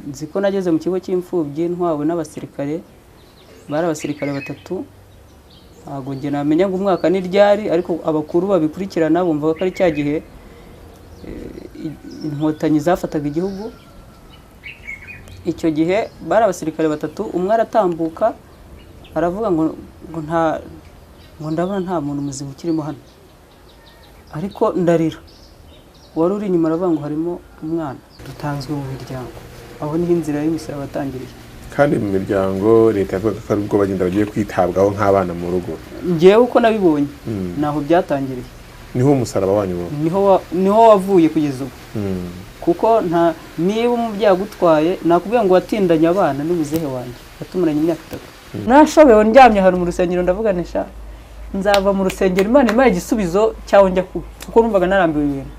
Nzi ko nageze mu kigo cy'imfubyi ntwawe n'abasirikare, bari abasirikare batatu. Ntabwo njye namenya ngo umwaka ni ryari, ariko abakuru babikurikirana bumva ko ari cya gihe inkotanyi zafataga igihugu. Icyo gihe bari abasirikare batatu, umwe aratambuka aravuga ngo nta, ngo ndabona nta muntu muzima ukirimo hano, ariko ndarira. Wari uri inyuma aravuga ngo harimo umwana. Dutanzwe mu miryango, aho niho inzira y'umusaraba watangiriye. Kandi mu miryango leta yavugaga ko aribwo bagenda bagiye kwitabwaho nk'abana mu rugo. Njyewe uko nabibonye naho byatangiriye. Niho umusaraba wanyu niho wavuye kugeza ubu. Kuko nta niba umubyeyi agutwaye, nakubwiye ngo watindanye abana n'umuzehe wanjye yatumaranye imyaka 3. Nashobewe ndyamye ahantu mu rusengero ndavuga nti sha nzava mu rusengero Imana impaye igisubizo cyaho njya kuba, kuko numvaga narambiwe ibintu.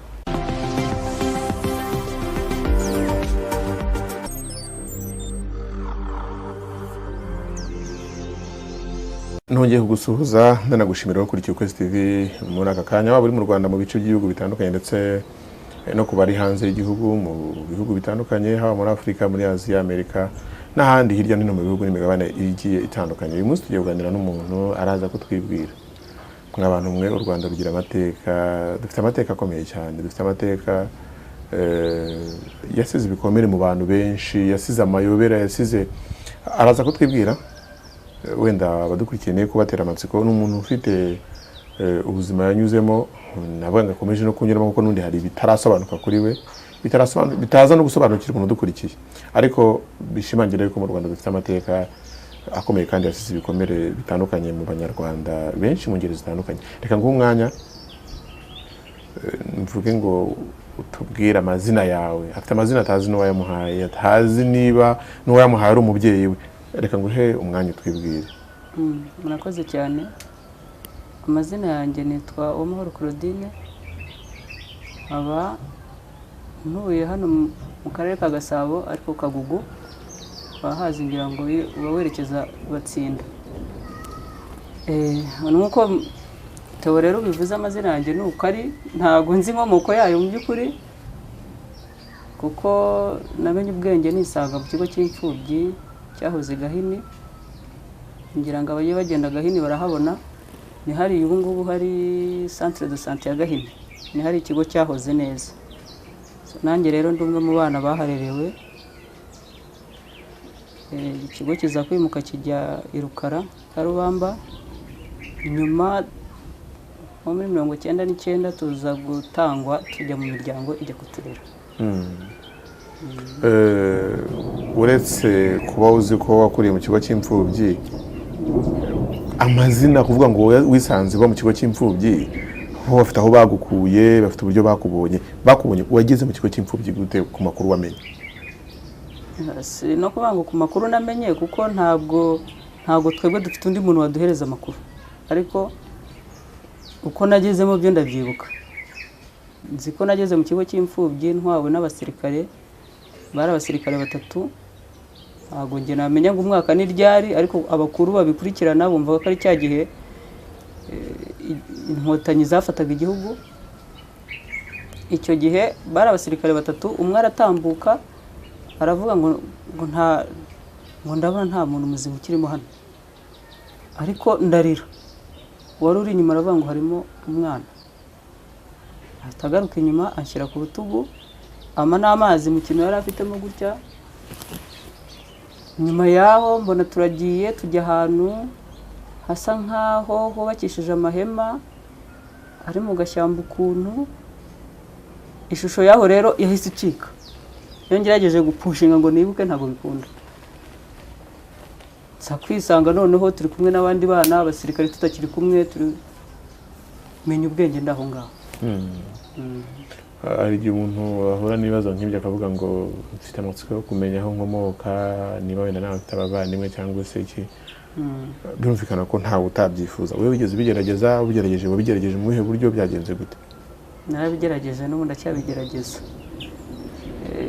Nongeye kugusuhuza ndanagushimira ukurikiye Ukwezi TV muri aka kanya, waba uri mu Rwanda mu bice by'ibihugu bitandukanye ndetse no kuba ari hanze y'igihugu mu bihugu bitandukanye, haba muri Afurika, muri Aziya, Amerika n'ahandi hirya no hino mu bihugu n'imigabane igiye itandukanye. Uyu munsi tugiye kuganira n'umuntu araza kutwibwira. Mw'abantu mwe, u Rwanda rugira amateka, dufite amateka akomeye cyane, dufite amateka yasize ibikomere mu bantu benshi, yasize amayobera, yasize. Araza kutwibwira, wenda abadukurikiye ne kubatera amatsiko. N'umuntu ufite ubuzima yanyuzemo, navuga ngo akomeje no kunyuramo, kuko n'undi hari bitarasobanuka kuri we, bitaza no gusobanukirwa umuntu udukurikiye, ariko bishimangira yuko mu Rwanda dufite amateka akomeye kandi yasize ibikomere bitandukanye mu banyarwanda benshi mu ngeri zitandukanye. Reka nguhe umwanya mvuge ngo utubwire amazina yawe. Afite amazina atazi n'uwayamuhaye, atazi niba n'uwayamuhaye ari umubyeyi we. Reka nguhe umwanya utwibwire. Murakoze cyane. Amazina yanjye nitwa Uwamahoro Claudine, aba ntuye hano mu karere ka Gasabo ariko Kagugu, bahazi ngira ngo uba werekeza Batsinda. Nuko Theo rero bivuze amazina yanjye nuko ari, ntago nzi inkomoko yayo mu by'ukuri, kuko namenye ubwenge nisanga mu kigo cy'imfubyi cyahoze Gahini. Ngira ngo abaye bagenda Gahini barahabona, ni hari ubu ngubu hari centre de santé ya Gahini, ni hari ikigo cyahoze neza. So, nanjye rero ndi umwe mu bana baharerewe. Ikigo kiza kwimuka kijya i Rukara Karubamba, nyuma nko muri 1999 tuza gutangwa tujya mu miryango ijya kuturera. Uretse kuba uzi ko wakuriye mu kigo cy'imfubyi, amazina kuvuga ngo wisanze uba mu kigo cy'imfubyi, bo bafite aho bagukuye, bafite uburyo bakubonye, bakubonye wageze mu kigo cy'imfubyi gute ku makuru wamenye? Si no kuvuga ngo ku makuru namenye, kuko ntabwo twebwe dufite undi muntu waduhereza amakuru, ariko uko nagezemo byo ndabyibuka. Nzi ko nageze mu kigo cy'imfubyi ntwawe n'abasirikare, bari abasirikare batatu. Ntabwo njye namenya ngo umwaka ni ryari, ariko abakuru babikurikirana bumva ko ari cya gihe inkotanyi zafataga igihugu. Icyo gihe bari abasirikare batatu, umwe aratambuka aravuga ngo nta, ngo ndabona nta muntu muzima ukirimo hano, ariko ndarira. Wari uri inyuma aravuga ngo harimo umwana. Ahita agaruka inyuma anshyira ku rutugu, ama n'amazi mu kintu yari afitemo gutya. Nyuma yaho mbona turagiye tujya ahantu hasa nkaho hubakishije amahema, ari mu gashyamba ukuntu. Ishusho yaho rero yahise icika. Iyo ngerageje gupushinga ngo nibuke ntabwo bikunda. Nza kwisanga noneho turi kumwe n'abandi bana abasirikare tutakiri kumwe, turi menya ubwenge ndaho ngaho. Hari igihe umuntu ahura n'ibibazo nk'ibyo akavuga ngo mfite amatsiko yo kumenya aho nkomoka, niba wenda nawe mfite abavandimwe cyangwa se iki. Birumvikana ko ntawe utabyifuza. Wowe wigeze ubigerageza? Ubigerageje wabigerageje mu buhe buryo, byagenze gute? Narabigerageje n'ubu ndacyabigerageza.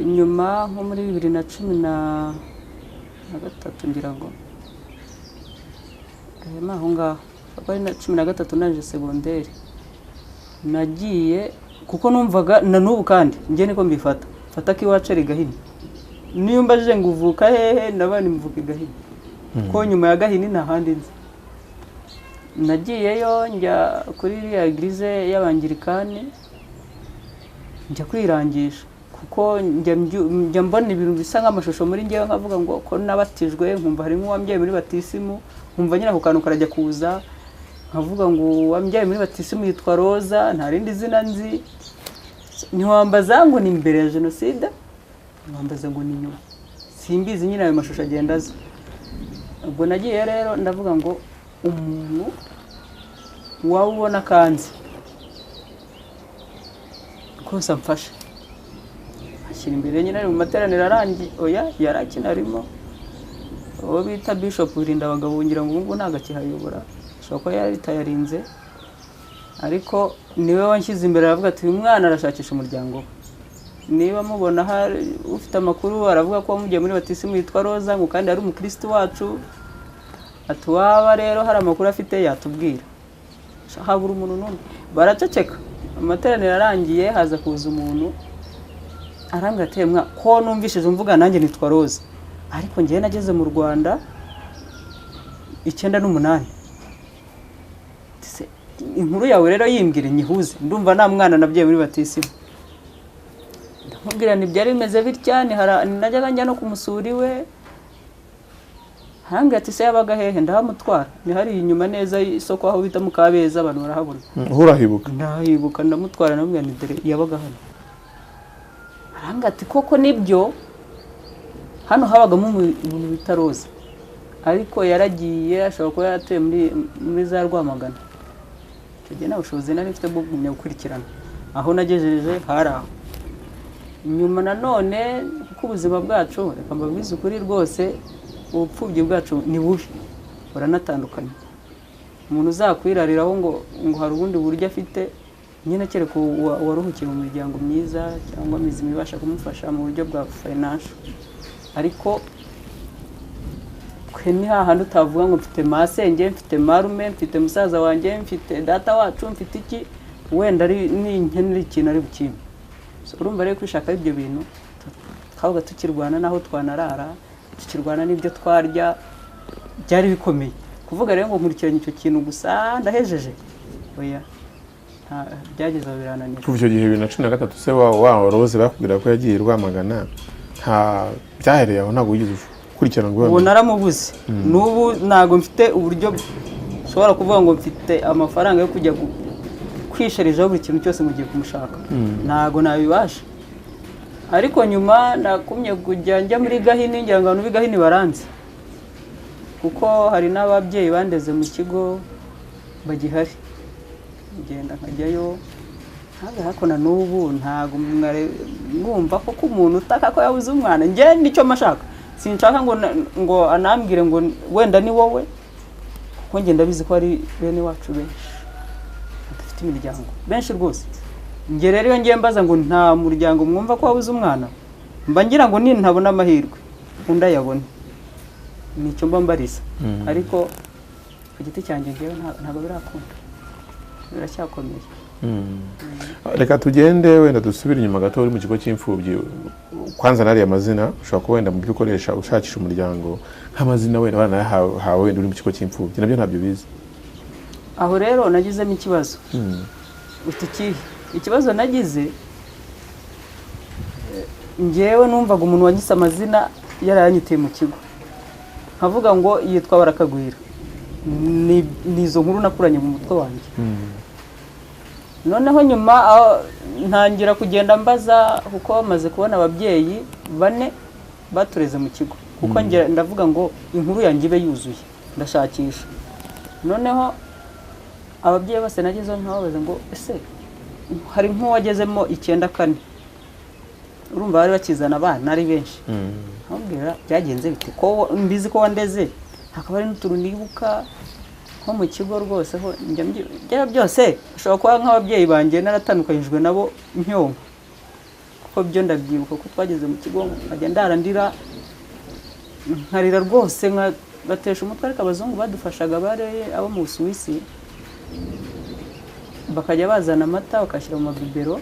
Nyuma nko muri 2013 ngira ngo aho ngaho ari na 13 naje segonderi, nagiye kuko numvaga na n'ubu kandi njye niko mbifata, mfata ko iwacu ari Gahini. Niyo mbajije ngo uvuka hehe, ndabona mvuka i Gahini, ko nyuma ya Gahini nta handi nzi. Nagiyeyo njya kuri iriya eglise y'Abangirikani, njya kwirangisha, kuko njya mbona ibintu bisa nk'amashusho muri njyewe, nkavuga ngo ko nabatijwe, nkumva harimo uwambyaye muri batisimu, nkumva nyine ako kantu karajya kuza, nkavuga ngo uwambyaye muri batisimu yitwa Roza, nta rindi zina nzi. Ntiwambaza ngo ni mbere ya jenoside, ntiwambaza ngo ni nyuma, simbizi nyine ayo mashusho agenda aza. Ubwo nagiye rero ndavuga ngo umuntu waba ubona akanze rwose amfashe, ashyira imbere nyine ari mu materaniro arangiye, oya yari akinarimo, uwo bita Bishop Birindabagabo, ngira ngo ubu ngubu ntabwo akihayobora, ashobora kuba yaritayarinze, ariko niwe wanshyize imbere aravuga ati uyu mwana arashakisha umuryango we, niba mubona hari ufite amakuru aravuga ko wamugiye muri batisimu yitwa Roza, ngo kandi ari umukristo wacu, ati waba rero hari amakuru afite yatubwira. Habura umuntu n'umwe, baraceceka. Amateraniro arangiye haza kuza umuntu arambwira ati mwa ko numvishije mvuga nanjye nitwa Roza, ariko njyewe nageze mu Rwanda 98, inkuru yawe rero yimbwire nyihuze, ndumva nta mwana nabyaye muri batisimu. Ndamubwira nti byari bimeze bitya, najyaga njya no kumusura iwe, arambwira ati se yabaga hehe, ndahamutwara, ni hari inyuma neza y'isoko aho bita mu Kabeza, abantu barahabona. Urahibuka? Ndahibuka, ndamutwara, ndamubwira nti dore yabaga hano. Arambwira ati koko nibyo, hano habagamo umuntu bita Roza, ariko yaragiye, ashobora kuba yaratuye muri za Rwamagana. Icyo gihe nta bushobozi nari mfite bwo kugumya gukurikirana, aho nagejeje hari aho. Nyuma nanone kuko ubuzima bwacu, reka mbabwize ukuri rwose, ubupfubyi bwacu ni bubi, buranatandukanye. Umuntu uzakwirariraho ngo hari ubundi buryo afite, nyine kereka waruhukiye mu miryango myiza cyangwa mizima ibasha kumufasha mu buryo bwa financial, ariko twe ni hahandi utavuga ngo mfite masenge, mfite marume, mfite musaza wanjye, mfite data wacu, mfite iki, wenda ari ninkenera ikintu ari bukimpe. Urumva rero kwishaka ibyo bintu twabaga tukirwana naho twanarara, tukirwana n'ibyo twarya, byari bikomeye. Kuvuga rero ngo nkurikiranye icyo kintu gusa ndahejeje, oya, byageze aho birananira. Kuva icyo gihe 2013 se wa Rose bakubwira ko yagiye Rwamagana, nta byahereye aho, ntabwo wigeze ukurikirana ngo ubu naramubuze. N'ubu ntabwo mfite uburyo nshobora kuvuga ngo mfite amafaranga yo kujya kwisharizaho buri kintu cyose mugiye kumushaka, ntabwo nabibasha. Ariko nyuma nakumye kujya njya muri Gahini, ngira ngo abantu b'i Gahini baranze, kuko hari n'ababyeyi bandeze mu kigo bagihari, ngenda nkajyayo. Ntabwo na n'ubu ntabwo mwumva ko umuntu utaka ko yabuze umwana, njye nicyo mashaka, sinshaka ngo anambwire ngo wenda ni wowe, kuko njye ndabizi ko ari bene wacu benshi badafite imiryango, benshi rwose. Njye rero iyo ngiye mbaza ngo nta muryango mwumva ko wabuze umwana, mba ngira ngo nintabona amahirwe undi ayabone, nicyo mba mbariza. Ariko ku giti cyanjye njyewe ntabwo birakunda, biracyakomeye. Reka tugende wenda dusubire inyuma gato. Uri mu kigo cy'imfubyi, kwanza nariya mazina ushobora kuba wenda mu byo ukoresha ushakisha umuryango, nk'amazina wenda wanayahawe wenda uri mu kigo cy'imfubyi, nabyo ntabyo bizi. Aho rero nagizemo ikibazo. Uti ikihe? Ikibazo nagize, njyewe numvaga umuntu wanyise amazina yarayanyiteye mu kigo, nkavuga ngo yitwa Barakagwira, ni izo nkuru nakuranye mu mutwe wanjye. Noneho nyuma ntangira kugenda mbaza, kuko bamaze kubona ababyeyi bane batureze mu kigo, kuko ndavuga ngo inkuru yanjye ibe yuzuye, ndashakisha. Noneho ababyeyi bose nagezeho nkababaza ngo ese hari nk'uwagezemo 94, urumva bari bakizana abana ari benshi, nkababwira byagenze bite, ko mbizi ko wandeze, hakaba hari n'utuntu nibuka nko mu kigo rwose ho njya byose ushobora kuba nk'ababyeyi banjye naratandukanyijwe nabo ncyonka, kuko byo ndabyibuka ko twageze mu kigo nkajya ndarandira nkarira rwose nkabatesha umutwe. Ariko abazungu badufashaga bari abo mu Busuwisi, bakajya bazana amata bakashyira mu mabibero,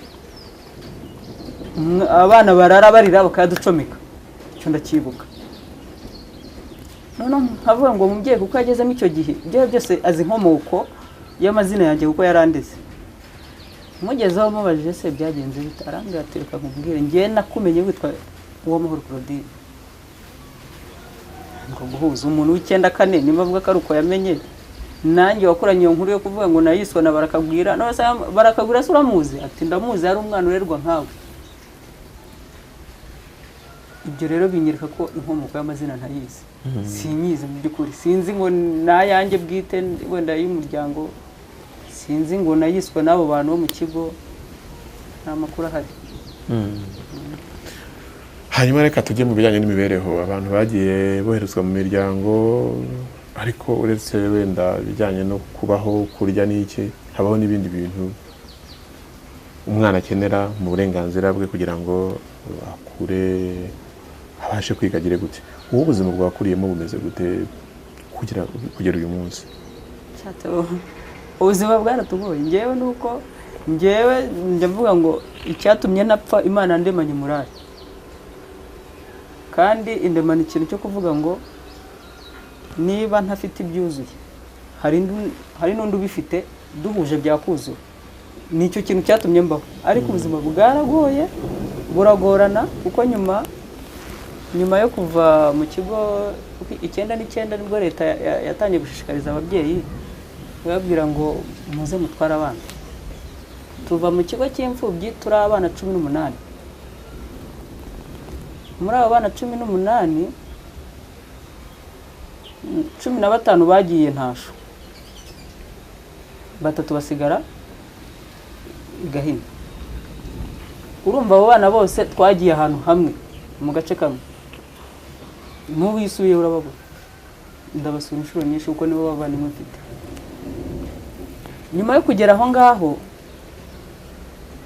abana barara barira bakayaducomeka. Icyo ndacyibuka. Noneho nkavuga ngo umubyeyi kuko yagezemo icyo gihe, ibyo byose azi inkomoko y'amazina yanjye kuko yarandeze. Mugezeho mubajije se byagenze bite, arambwira ati reka nkubwire, njye nakumenye witwa Uwamahoro Claudine. Ngo guhuza umuntu w'94 nimba avuga ko ari uko yamenye, nanjye wakoranye iyo nkuru yo kuvuga ngo nayiswa na Barakagwira, none se Barakagwira se uramuzi? Ati ndamuzi, ari umwana urerwa nkawe. Ibyo rero binyereka ko inkomoko y'amazina ntayizi, sinyizi mu by'ukuri, sinzi ngo nayanjye bwite wenda y'umuryango, sinzi ngo nayiswa n'abo bantu bo mu kigo, nta makuru ahari. Hanyuma reka tujye mu bijyanye n'imibereho. Abantu bagiye boherezwa mu miryango, ariko uretse wenda ibijyanye no kubaho, kurya n'iki, habaho n'ibindi bintu umwana akenera mu burenganzira bwe kugira ngo akure abashe kwiga agire gute. Ubu ubuzima bwakuriyemo bumeze gute kugera uyu munsi? Ubuzima bwaratugoye. Njyewe nuko njyewe ndavuga ngo icyatumye napfa, Imana ndemanye umurari, kandi indemana ikintu cyo kuvuga ngo niba ntafite ibyuzuye hari n'undi ubifite, duhuje byakuzura. Nicyo kintu cyatumye mbaho. Ariko ubuzima bwaragoye, buragorana, kuko nyuma yo kuva mu kigo 99 nibwo leta yatangiye gushishikariza ababyeyi bababwira ngo muze mutware abana. Tuva mu kigo cy'imfubyi turi abana 18. Muri abo bana 18, 15 bagiye Ntasho, 3 basigara i Gahini. Urumva abo bana bose twagiye ahantu hamwe mu gace kamwe, n'ubu yisubiye urababona. Ndabasura inshuro nyinshi kuko nibo bavandimwe mfite. Nyuma yo kugera aho ngaho,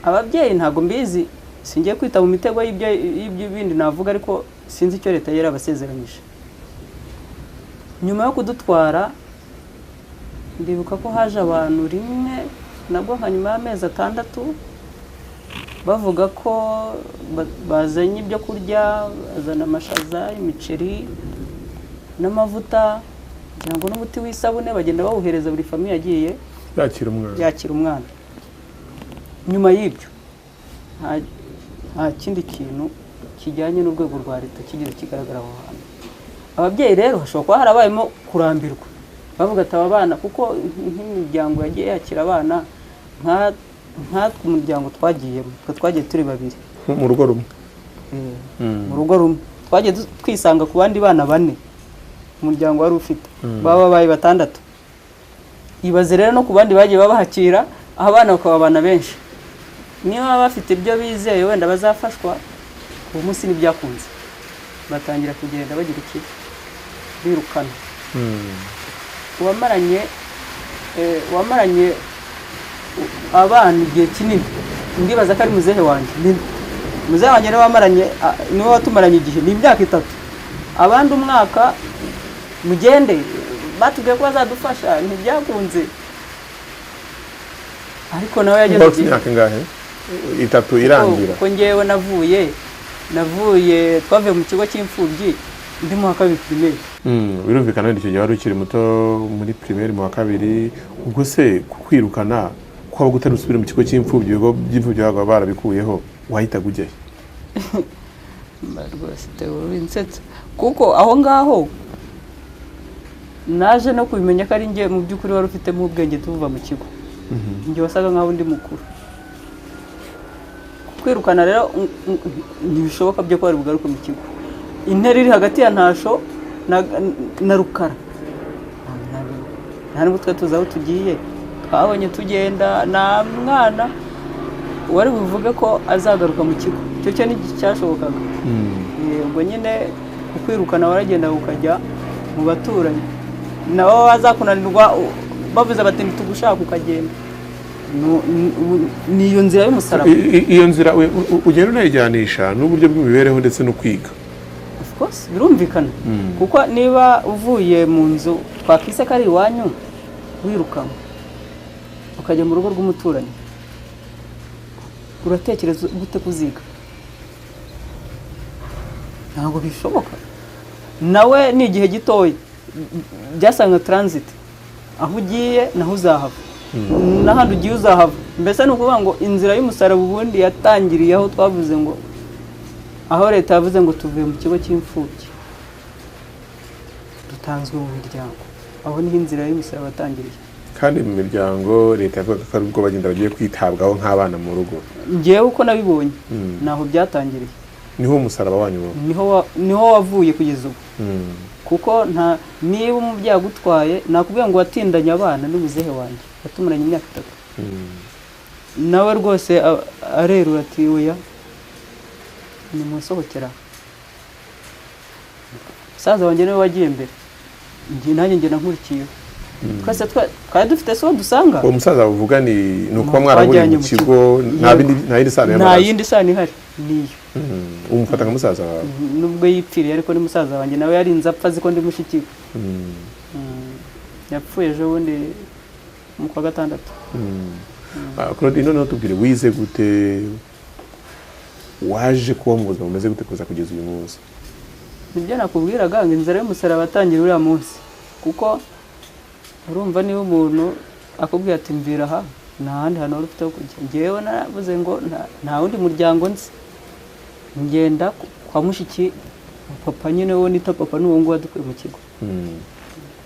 ababyeyi ntabwo mbizi, singiye kwita mu mitego y'ibyo bindi navuga, ariko sinzi icyo leta yari yarabasezeranyije. Nyuma yo kudutwara, ndibuka ko haje abantu rimwe nabwo nka nyuma y'amezi 6 bavuga ko bazanye ibyo kurya, bazana amashaza, imiceri n'amavuta, kugira ngo n'umuti w'isabune bagenda bawuhereza buri famiye yagiye yakira umwana. Nyuma y'ibyo nta kindi kintu kijyanye n'urwego rwa leta kigeze kigaragara aho hantu. Ababyeyi rero hashobora kuba harabayemo kurambirwa, bavuga ati aba bana, kuko nk'imiryango yagiye yakira abana nkatwe umuryango twagiyemo, twe twagiye turi babiri mu rugo rumwe, mu rugo rumwe twagiye twisanga ku bandi bana 4 umuryango wari ufite, baba babaye 6. Ibaze rero no ku bandi bagiye babahakira, abana bakaba abana benshi. Niba bafite ibyo bizeye wenda bazafashwa, uwo munsi ntibyakunze, batangira kugenda bagira iki, birukana. Uwamaranye abana igihe kinini, ndibaza ko ari muzehe wanjye. Muzehe wanjye niwe wamaranye, niwe watumaranye igihe, ni imyaka 3. Abandi umwaka mugende, batubwiye ko bazadufasha, ntibyakunze. Ariko nawe yageze igihe imyaka ingahe? 3 irangira. Kuko njyewe navuye twavuye mu kigo cy'imfubyi ndi mu wa 2 primaire. Birumvikana wenda icyo gihe wari ukiri muto muri primaire mu wa 2, ubwo se kukwirukana kwaba gutari usubira mu kigo cy'imfubyi, ibigo by'imfubyi babaga barabikuyeho, wahitaga ujya he? Rwose winsetsa, kuko aho ngaho naje no kubimenya ko ari njye mu by'ukuri wari ufitemo ubwenge tuva mu kigo. Njye wasaga nkaho ndi mukuru. Kwirukana rero ntibishoboka byo ko bari bugaruke mu kigo. Intera iri hagati ya Ntasho na Rukara, nta nubwo twe tuzi aho tugiye, twabonye tugenda, nta mwana wari buvuge ko azagaruka mu kigo, icyo cyo nticyashobokaga. Ubwo nyine kukwirukana waragenda ukajya mu baturanyi, nabo bazakunanirwa bavuze bati ntitugushaka ukagenda. Ni iyo nzira y'umusaraba. Iyo nzira ugenda unayijyanisha n'uburyo bw'imibereho ndetse no kwiga. Of course birumvikana, kuko niba uvuye mu nzu twakise ko ari iwanyu, wirukanwa ukajya mu rugo rw'umuturanyi, uratekereza gute kuziga? Ntabwo bishoboka. Nawe ni igihe gitoya byasanga transit, aho ugiye naho uzahava, n'ahandi ugiye uzahava. Mbese ni ukuvuga ngo inzira y'umusaraba ubundi yatangiriye aho twavuze ngo, aho leta yavuze ngo tuvuye mu kigo cy'imfubyi dutanzwe mu miryango, aho niho inzira y'umusaraba yatangiriye. Kandi mu miryango leta yavugaga ko ari ubwo bagenda bagiye kwitabwaho nk'abana mu rugo. Ngewe uko nabibonye naho byatangiriye. Niho umusaraba wanyu niho wavuye kugeza ubu. Kuko nta niba umubyeyi agutwaye, nakubwiye ngo watindanye abana n'umuzehe wanjye yatumaranye imyaka 3, nawe rwose arerura ati oya nimusohokera. Musaza wanjye niwe wagiye mbere, nanjye ngenda nkurikiye. Twese twari dufite so dusanga. Uwo musaza uvuga ni ukuba mwarahuriye mu kigo, nta yindi sano y'amaraso, nta yindi sano ihari niyo. Umufata nka musaza wawe? Nubwo yipfiriye ariko ni musaza wanjye, nawe yarinze apfa azi ko ndi mushiki we. Yapfuye ejo bundi mu kwa 6. Claudine, noneho tubwire wize gute, waje kuba mu buzima bumeze gute kuza kugeza uyu munsi? Nibyo nakubwiraga ngo inzira y'umusaraba yatangira uriya munsi, kuko urumva niba umuntu akubwiye ati mvira aha, nta handi hantu wari ufite ho kujya. Ngewe naravuze ngo nta wundi muryango nzi, ngenda kwa mushiki papa nyine, wo nita papa n'uwo nguwo wadukuye mu kigo.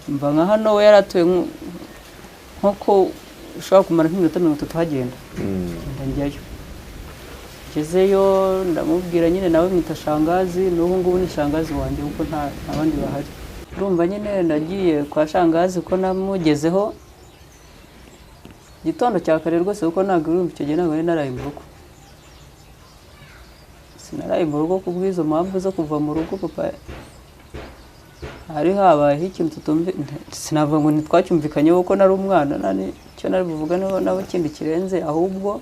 Mva nka hano we yaratuye nko ushobora kumara nk'iminota 30 hagenda. Njyayo, ngezeyo ndamubwira nyine, nawe mwita shangazi, n'ubu ngubu ni shangazi wanjye kuko nta bandi bahari. Urumva nyine nagiye kwa shangazi ko namugezeho gitondo cya kare rwose, kuko ntabwo urumva icyo gihe ntabwo nari naraye mu rugo. Sinaraye mu rugo kubw'izo mpamvu zo kuva mu rugo papa hari habayeho ikintu tutumvi, sinavuga ngo ntitwacyumvikanyeho kuko nari umwana, icyo nari buvuga nawe kindi kirenze, ahubwo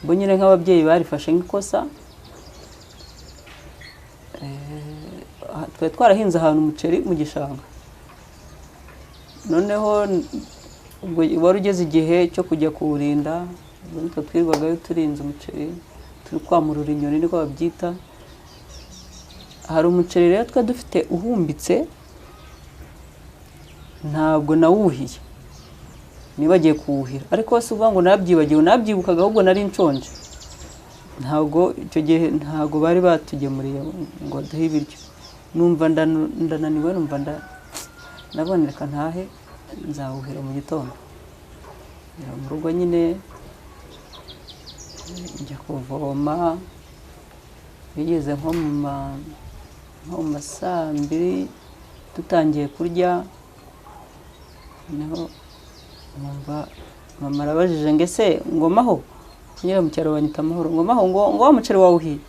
bo nyine nk'ababyeyi barifashe nk'ikosa. Twari twarahinze ahantu umuceri mu gishanga, noneho ubwo wari ugeze igihe cyo kujya kuwurinda, nitwe twirwagayo turinze umuceri, turi kwamurura inyoni niko babyita. Hari umuceri rero twari dufite uhumbitse, ntabwo nawuhiye, nibagiye kuwuhira, ariko si uvuga ngo nabyibagiwe, nabyibukaga ahubwo nari nshonje. Ntabwo icyo gihe ntabwo bari batugemuriye ngo duhe ibiryo, numva ndananiwe, numva ndabona reka ntahe nzawuhira mu gitondo. Mu rugo nyine njya kuvoma, bigeze nko mu ma saa 2 dutangiye kurya, niho numva mama arabajije ngo ese ngomaho, nyine mu cyaro banyita amahoro, ngomaho ngo wa muceri wawuhiye?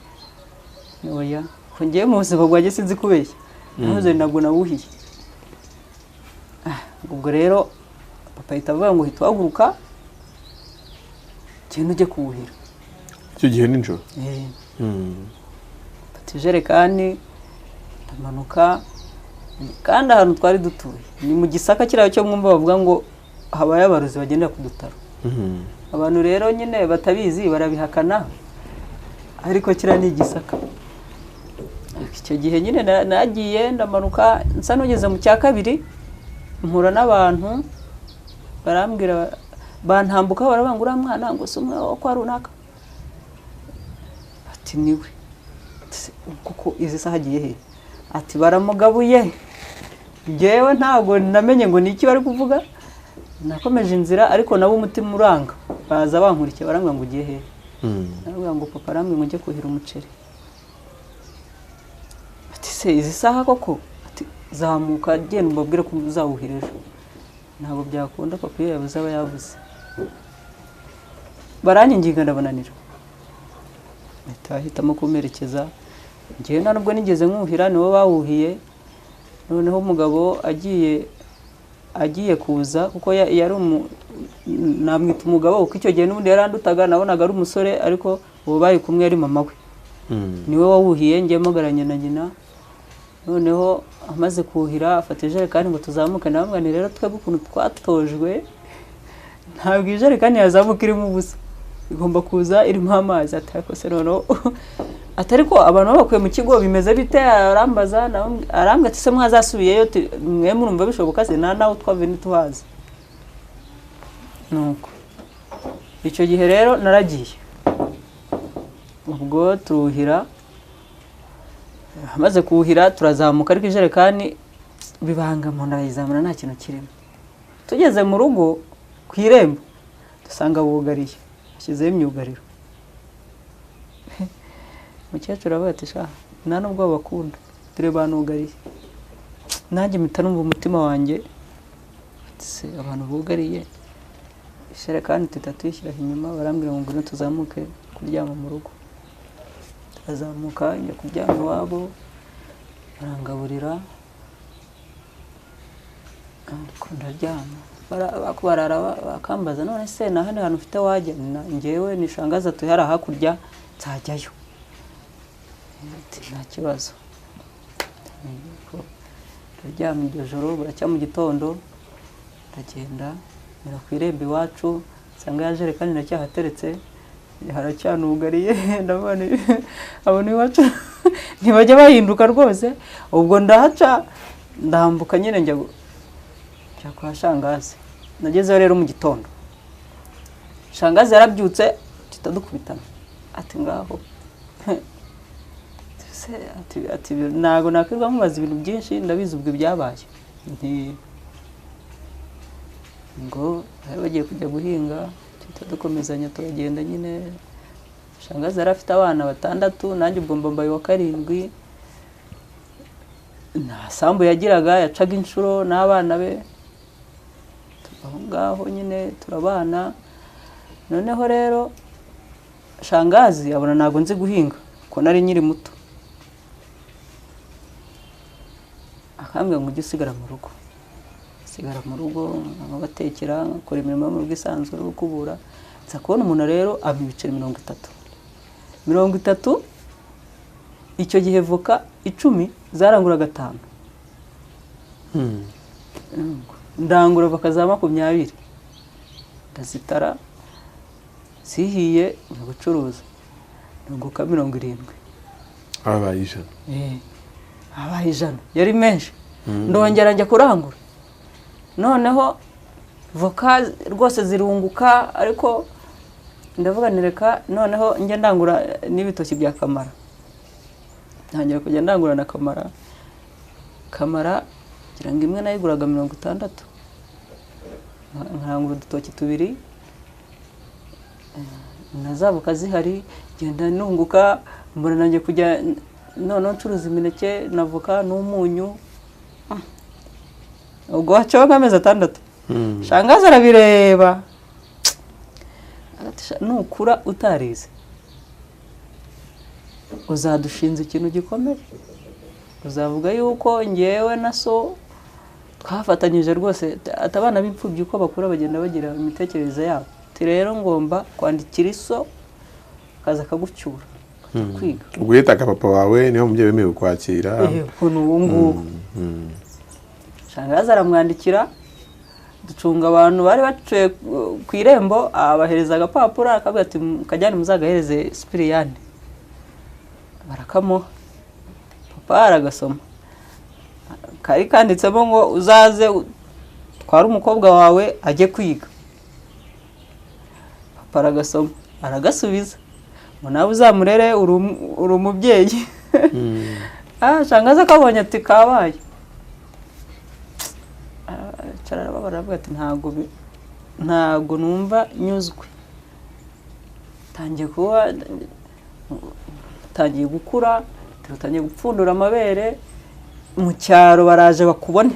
Oya, ko ngiye mu buzima bwanjye sinzi kubeshya, nahoze ntabwo nawuhiye. Ubwo rero papa ahita avuga ngo hita uhaguruka genda ujye kuwuhira. Icyo gihe nijoro? Mfata ijerekani ndamanuka, kandi ahantu twari dutuye ni mu Gisaka kiriya cyo mwumva bavuga ngo habaye abarozi bagendera ku dutaro. Abantu rero nyine batabizi barabihakana, ariko kiriya ni Igisaka. Icyo gihe nyine nagiye ndamanuka nsa n'ugeze mu cya 2, mpura n'abantu barambwira, bantambuka baravuga ngo uriya mwana ngo si umwe wo kwa runaka, ati niwe. Kuko izi saha agiye he? Ati baramugabuye. Ngewe ntabwo namenye ngo niki bari kuvuga, nakomeje inzira ariko nabo umutima uranga, baza bankurikiye barambwira ngo ugiye he? Narabwira ngo papa arambwira ngo njye kuhira umuceri. Ati se izi saha koko? Ati zamuka genda ubabwire ko uzawuhira ejo. Ntabwo byakunda papa iyo yabuze aba yabuze. Baranyinginga ndabananira, bahitamo kumperekeza. Njyewe nta nubwo nigeze nkuhira, nibo bawuhiye. Noneho umugabo agiye kuza, kuko yari namwita umugabo kuko icyo gihe n'ubundi yarandutaga, nabonaga ari umusore, ariko uwo bari kumwe ari mama we, niwe wawuhiye, njye mpagaranye na nyina. Noneho amaze kuhira afata ijerekani ngo tuzamuke, ndamubwira rero twebwe ukuntu twatojwe ntabwo ijerekani yazamuka irimo ubusa, igomba kuza irimo amazi. Ati ariko se noneho Atari ko abantu babakuye mu kigo bimeze bite? Arambaza, arambwira ati se mwazasubiyeyo, mwe murumva bishoboka se? Nta nawe twavuye ntituhazi. Nuko icyo gihe rero naragiye, ubwo turuhira, amaze kuhira turazamuka, ariko ijerekani bibanga mu ndayizamura nta kintu kirimo. Tugeze mu rugo ku irembo dusanga bugariye, bashyizeho imyugariro. Umukecuru aravuga ati sha nta nubwo babakunda, dore banugariye. Nanjye mpita numva umutima wanjye se abantu bugariye. Ijerekani tuhita tuyishyira inyuma, barambwira ngo ngwino tuzamuke kuryama mu rugo. Turazamuka njya kuryama iwabo, barangaburira ndaryama. Barara bakambaza none se nta handi hantu ufite wajya? Njyewe ni shangaza tuhari hakurya nzajyayo. Nta kibazo. Ndaryama iryo joro, buracya mu gitondo ndagenda ngera ku irembo iwacu, nsanga ya jerekani iracyahateretse, haracyanugariye. Ndabona abona iwacu ntibajya bahinduka rwose. Ubwo ndahaca ndambuka nyine njya kwa shangazi. Nagezeyo rero mu gitondo, shangazi yarabyutse tutadukubitana, ati ngaho ati ntago nakwirwa mubaza ibintu byinshi, ndabizi ubwo ibyabaye. Ngo bari bagiye kujya guhinga, tutadukomezanya turagenda nyine. Shangazi yari afite abana 6, nanjye ubwo mbaye wa 7. Nta sambu yagiraga, yacaga inshuro n'abana be. Aho ngaho nyine turabana. Noneho rero shangazi abona ntago nzi guhinga ko nari nkiri muto, akambwira ngo ujye usigara mu rugo. Sigara mu rugo nkabatekera, nkakora imirimo yo mu rugo isanzwe yo gukubura. Nza kubona umuntu rero ampa ibiceri 30. 30 icyo gihe voka 10 zarangura 5. Ndangura voka za 20 ndazitara, zihiye njya gucuruza, nunguka 70. Abaye 100. Abaye 100 yari menshi. Ndongera njya kurangura, noneho voka rwose zirunguka, ariko ndavuga nireka noneho njye ndangura n'ibitoki bya kamara. Ntangira kujya ndangura na kamara. Kamara ngira ngo imwe nayiguraga 60, nkarangura udutoki 2 nazabuka zihari, ngenda nunguka. Mbona nanjye kujya noneho ncuruza imineke na voka n'umunyu. Ubwo hacaho nk'amezi 6. Shangazi arabireba, nukura utarize uzadushinza ikintu gikomeye, uzavuga yuko ngewe na so twafatanyije rwose. Atabana b'imfubyi uko bakura bagenda bagira imitekerereze yabo. Ati rero ngomba kwandikira iso akaza akagucyura kwiga. Ubwo yitaga papa wawe niho mubyeyi wemewe kwakira ukuntu ubu ngubu. Shangazi aramwandikira, ducunga abantu bari baciye ku irembo, abahereza agapapuro akavuga ati kajyane muzagahereze Sipiriyani. Barakamuha, papa aragasoma, kari kanditsemo ngo uzaze utware umukobwa wawe ajye kwiga. Papa aragasoma aragasubiza ngo nawe uzamurere uri umubyeyi. Shangazi akabonye ati kabaye. Aravuga ati ntago numva nyuzwe, tangiye gukura, tangiye gupfundura amabere, mu cyaro baraje bakubone.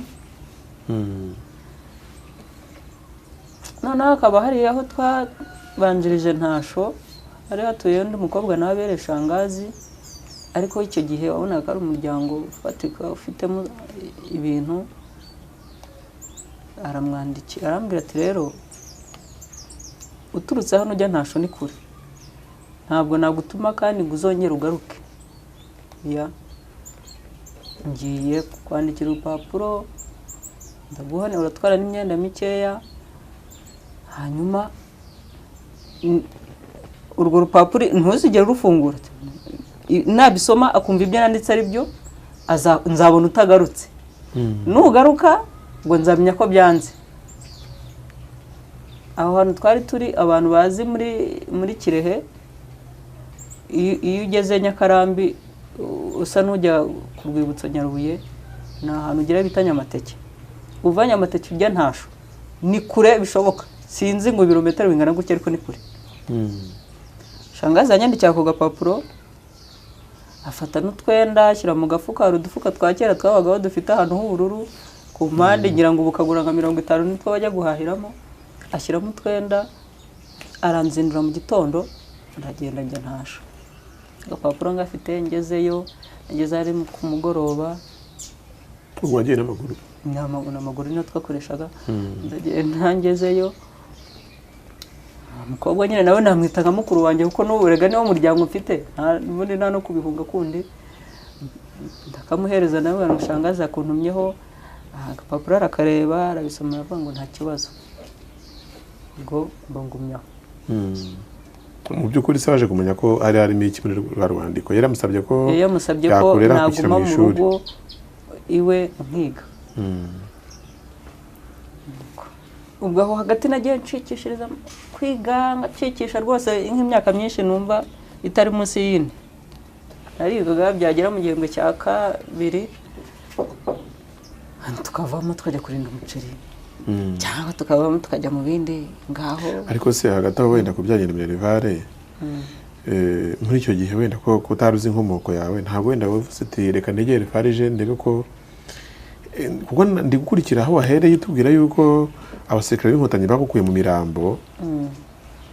Noneho hakaba hari aho twabanjirije Ntasho, hari hatuye undi mukobwa nawe abere shangazi, ariko icyo gihe wabonaga ari umuryango ufatika ufitemo ibintu. Aramwandikira arambwira ati rero uturutse hano ujya Ntasho ni kure, ntabwo nagutuma kandi ngo uzongere ugaruke. Ya ngiye kwandikira urupapuro ndaguha, uratwara n'imyenda mikeya, hanyuma urwo rupapuro ntuzigere urufungura. Nabisoma akumva ibyo nanditse ari byo, nzabona utagarutse. Nugaruka ngo nzamenya ko byanze. Aho hantu twari turi, abantu bazi muri Kirehe, iyo ugeze Nyakarambi usa n'ujya ku rwibutso Nyarubuye, ni ahantu ugera bita Nyamateke. Uva Nyamateke ujya Ntasho, ni kure bishoboka, sinzi ngo ibirometero bingana gutya, ariko ni kure. Shangazi yanyandikiye ako gapapuro, afata n'utwenda ashyira mu gafuka. Hari udufuka twa kera twabagaho dufite ahantu h'ubururu ku mpande, ngira ngo bukagura nka 50 nitwo bajya guhahiramo. Ashyiramo utwenda, aranzindura mu gitondo, ndagenda njya Ntasho. Agapapuro ngafite, ngezeyo, ngeze ari ku mugoroba. Ubwo wagiye n'amaguru? N'amaguru niyo twakoreshaga. Ndagenda ngezeyo, umukobwa nyine nawe namwita nka mukuru wanjye, kuko n'ubu rega niwo muryango mfite, ubundi nta no kubihunga kundi. Ndakamuhereza nawe, aramushangaza akuntumyeho agapapuro, arakareba, arabisoma, aravuga ngo nta kibazo, ubwo mbangumyaho. Mu by'ukuri se waje kumenya ko hari harimo iki muri rwa rwandiko? Yari yamusabye ko Yamusabye ko naguma mu rugo iwe nkiga. Ubwo aho hagati nagiye nshikishiriza kwiga, ngacikisha rwose nk'imyaka myinshi numva itari munsi y'ine. Narigaga, byagera mu gihembwe cya kabiri tukavamo tukajya kurinda umuceri, cyangwa tukavamo tukajya mu bindi ngaho. Ariko se hagati aho wenda kubijyanye na minerivare, muri icyo gihe wenda ko utaruzi inkomoko yawe, ntabwo wenda wavuze uti reka negere farije ndebe ko, kuko ndi gukurikira aho wahereye utubwira yuko abasirikare b'inkotanyi bagukuye mu mirambo,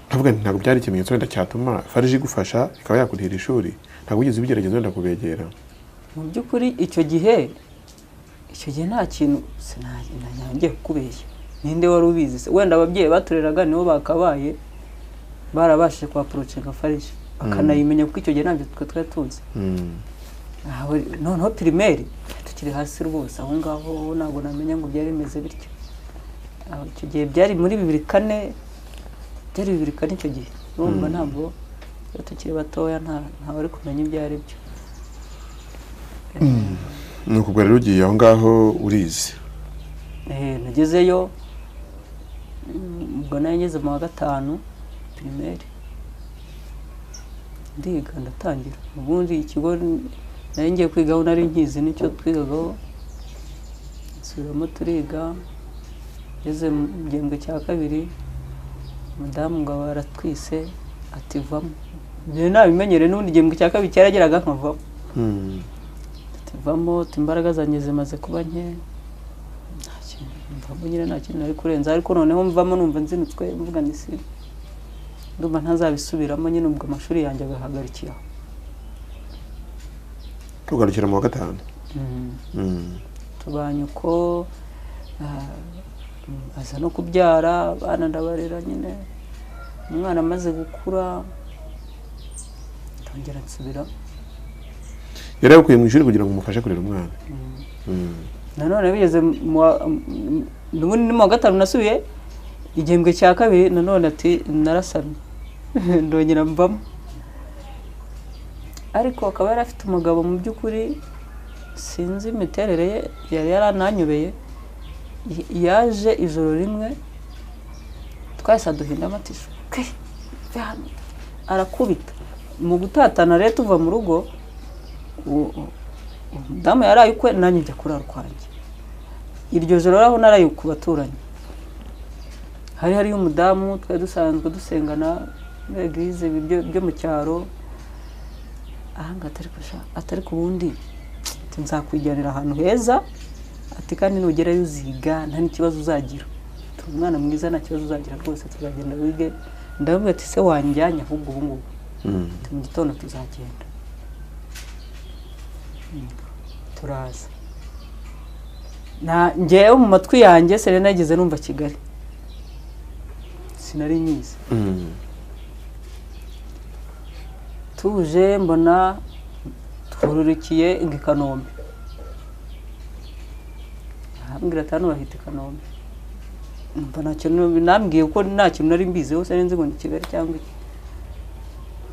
nkavuga nti ntabwo byari ikimenyetso wenda cyatuma farije igufasha ikaba yakurihira ishuri. Ntabwo wigeze ubigerageza wenda kubegera? Mu by'ukuri icyo gihe nta kintu sinangiye kukubeshya, ninde wari ubizi se? Wenda ababyeyi batureraga nibo bakabaye barabashije kuapproachinga farije bakanayimenya, kuko icyo gihe ntabyo twe twari tuzi. Noneho primaire tukiri hasi rwose, aho ngaho ntabwo namenya ngo byari bimeze bityo. Icyo gihe byari muri 2004, byari 2004 icyo gihe. Urumva ntabwo tukiri batoya, nta wari kumenya ibyo ari byo. Nuko ubwo rero ugiye aho ngaho urize? Nagezeyo ubwo nari ngeze mu wa 5 primaire, ndiga ndatangira. Ubundi ikigo nari ngiye kwigaho nari nkizi nicyo twigagaho, nsubiramo turiga. Ngeze mu gihembwe cya kabiri, umudamu ngo aratwise ati vamo. Njye nabimenyereye, n'ubundi igihembwe cya kabiri cyarageraga nkavamo. Vamo, imbaraga zanjye zimaze kuba nke, mvamo nyine nta kintu nari kurenza. Ariko noneho mvamo numva nzinutswe, mvuga nti si ndumva ntazabisubiramo nyine, ubwo amashuri yanjye agahagarikiye aho. Tugarukira mu wa 5. Tubanye uko, aza no kubyara, abana ndabarera nyine. Umwana amaze gukura ndongera nsubira. Yari yakuye mu ishuri kugira ngo umufashe kurera umwana. Nanone bigeze n'ubundi mu wa 5 nasubiye igihembwe cya kabiri, nanone ati narasamye, ndongera mvamo. Ariko akaba yari afite umugabo, mu by'ukuri sinzi imiterere ye, yari yarananyobeye. Yaje ijoro rimwe twahise aduhinda amatisho, arakubita. Mu gutatana rero tuva mu rugo, umudamu yaraye ukwe, nanjye njya kurara ukwanjye. Iryo joro aho naraye ku baturanyi, hari hariyo umudamu twari dusanzwe dusengana muri eglise byo mu cyaro. Ahanga atari ku bundi nzakwijyanira ahantu heza, ati kandi nugerayo uziga nta n'ikibazo uzagira, umwana mwiza nta kibazo uzagira rwose, tuzagenda wige. Ndamubwira ati se wanjyanye ahubwo ubu ngubu, mu gitondo tuzagenda. Turaza. Njyewe mu matwi yanjye sinari nageze numva Kigali, sinari nyizi. Tuje mbona twururikiye i Kanombe, arambwira ati hano bahita i Kanombe. Numva nta kintu nambwiye, kuko nta kintu nari mbiziho, sinari nzi ngo ni Kigali cyangwa iki.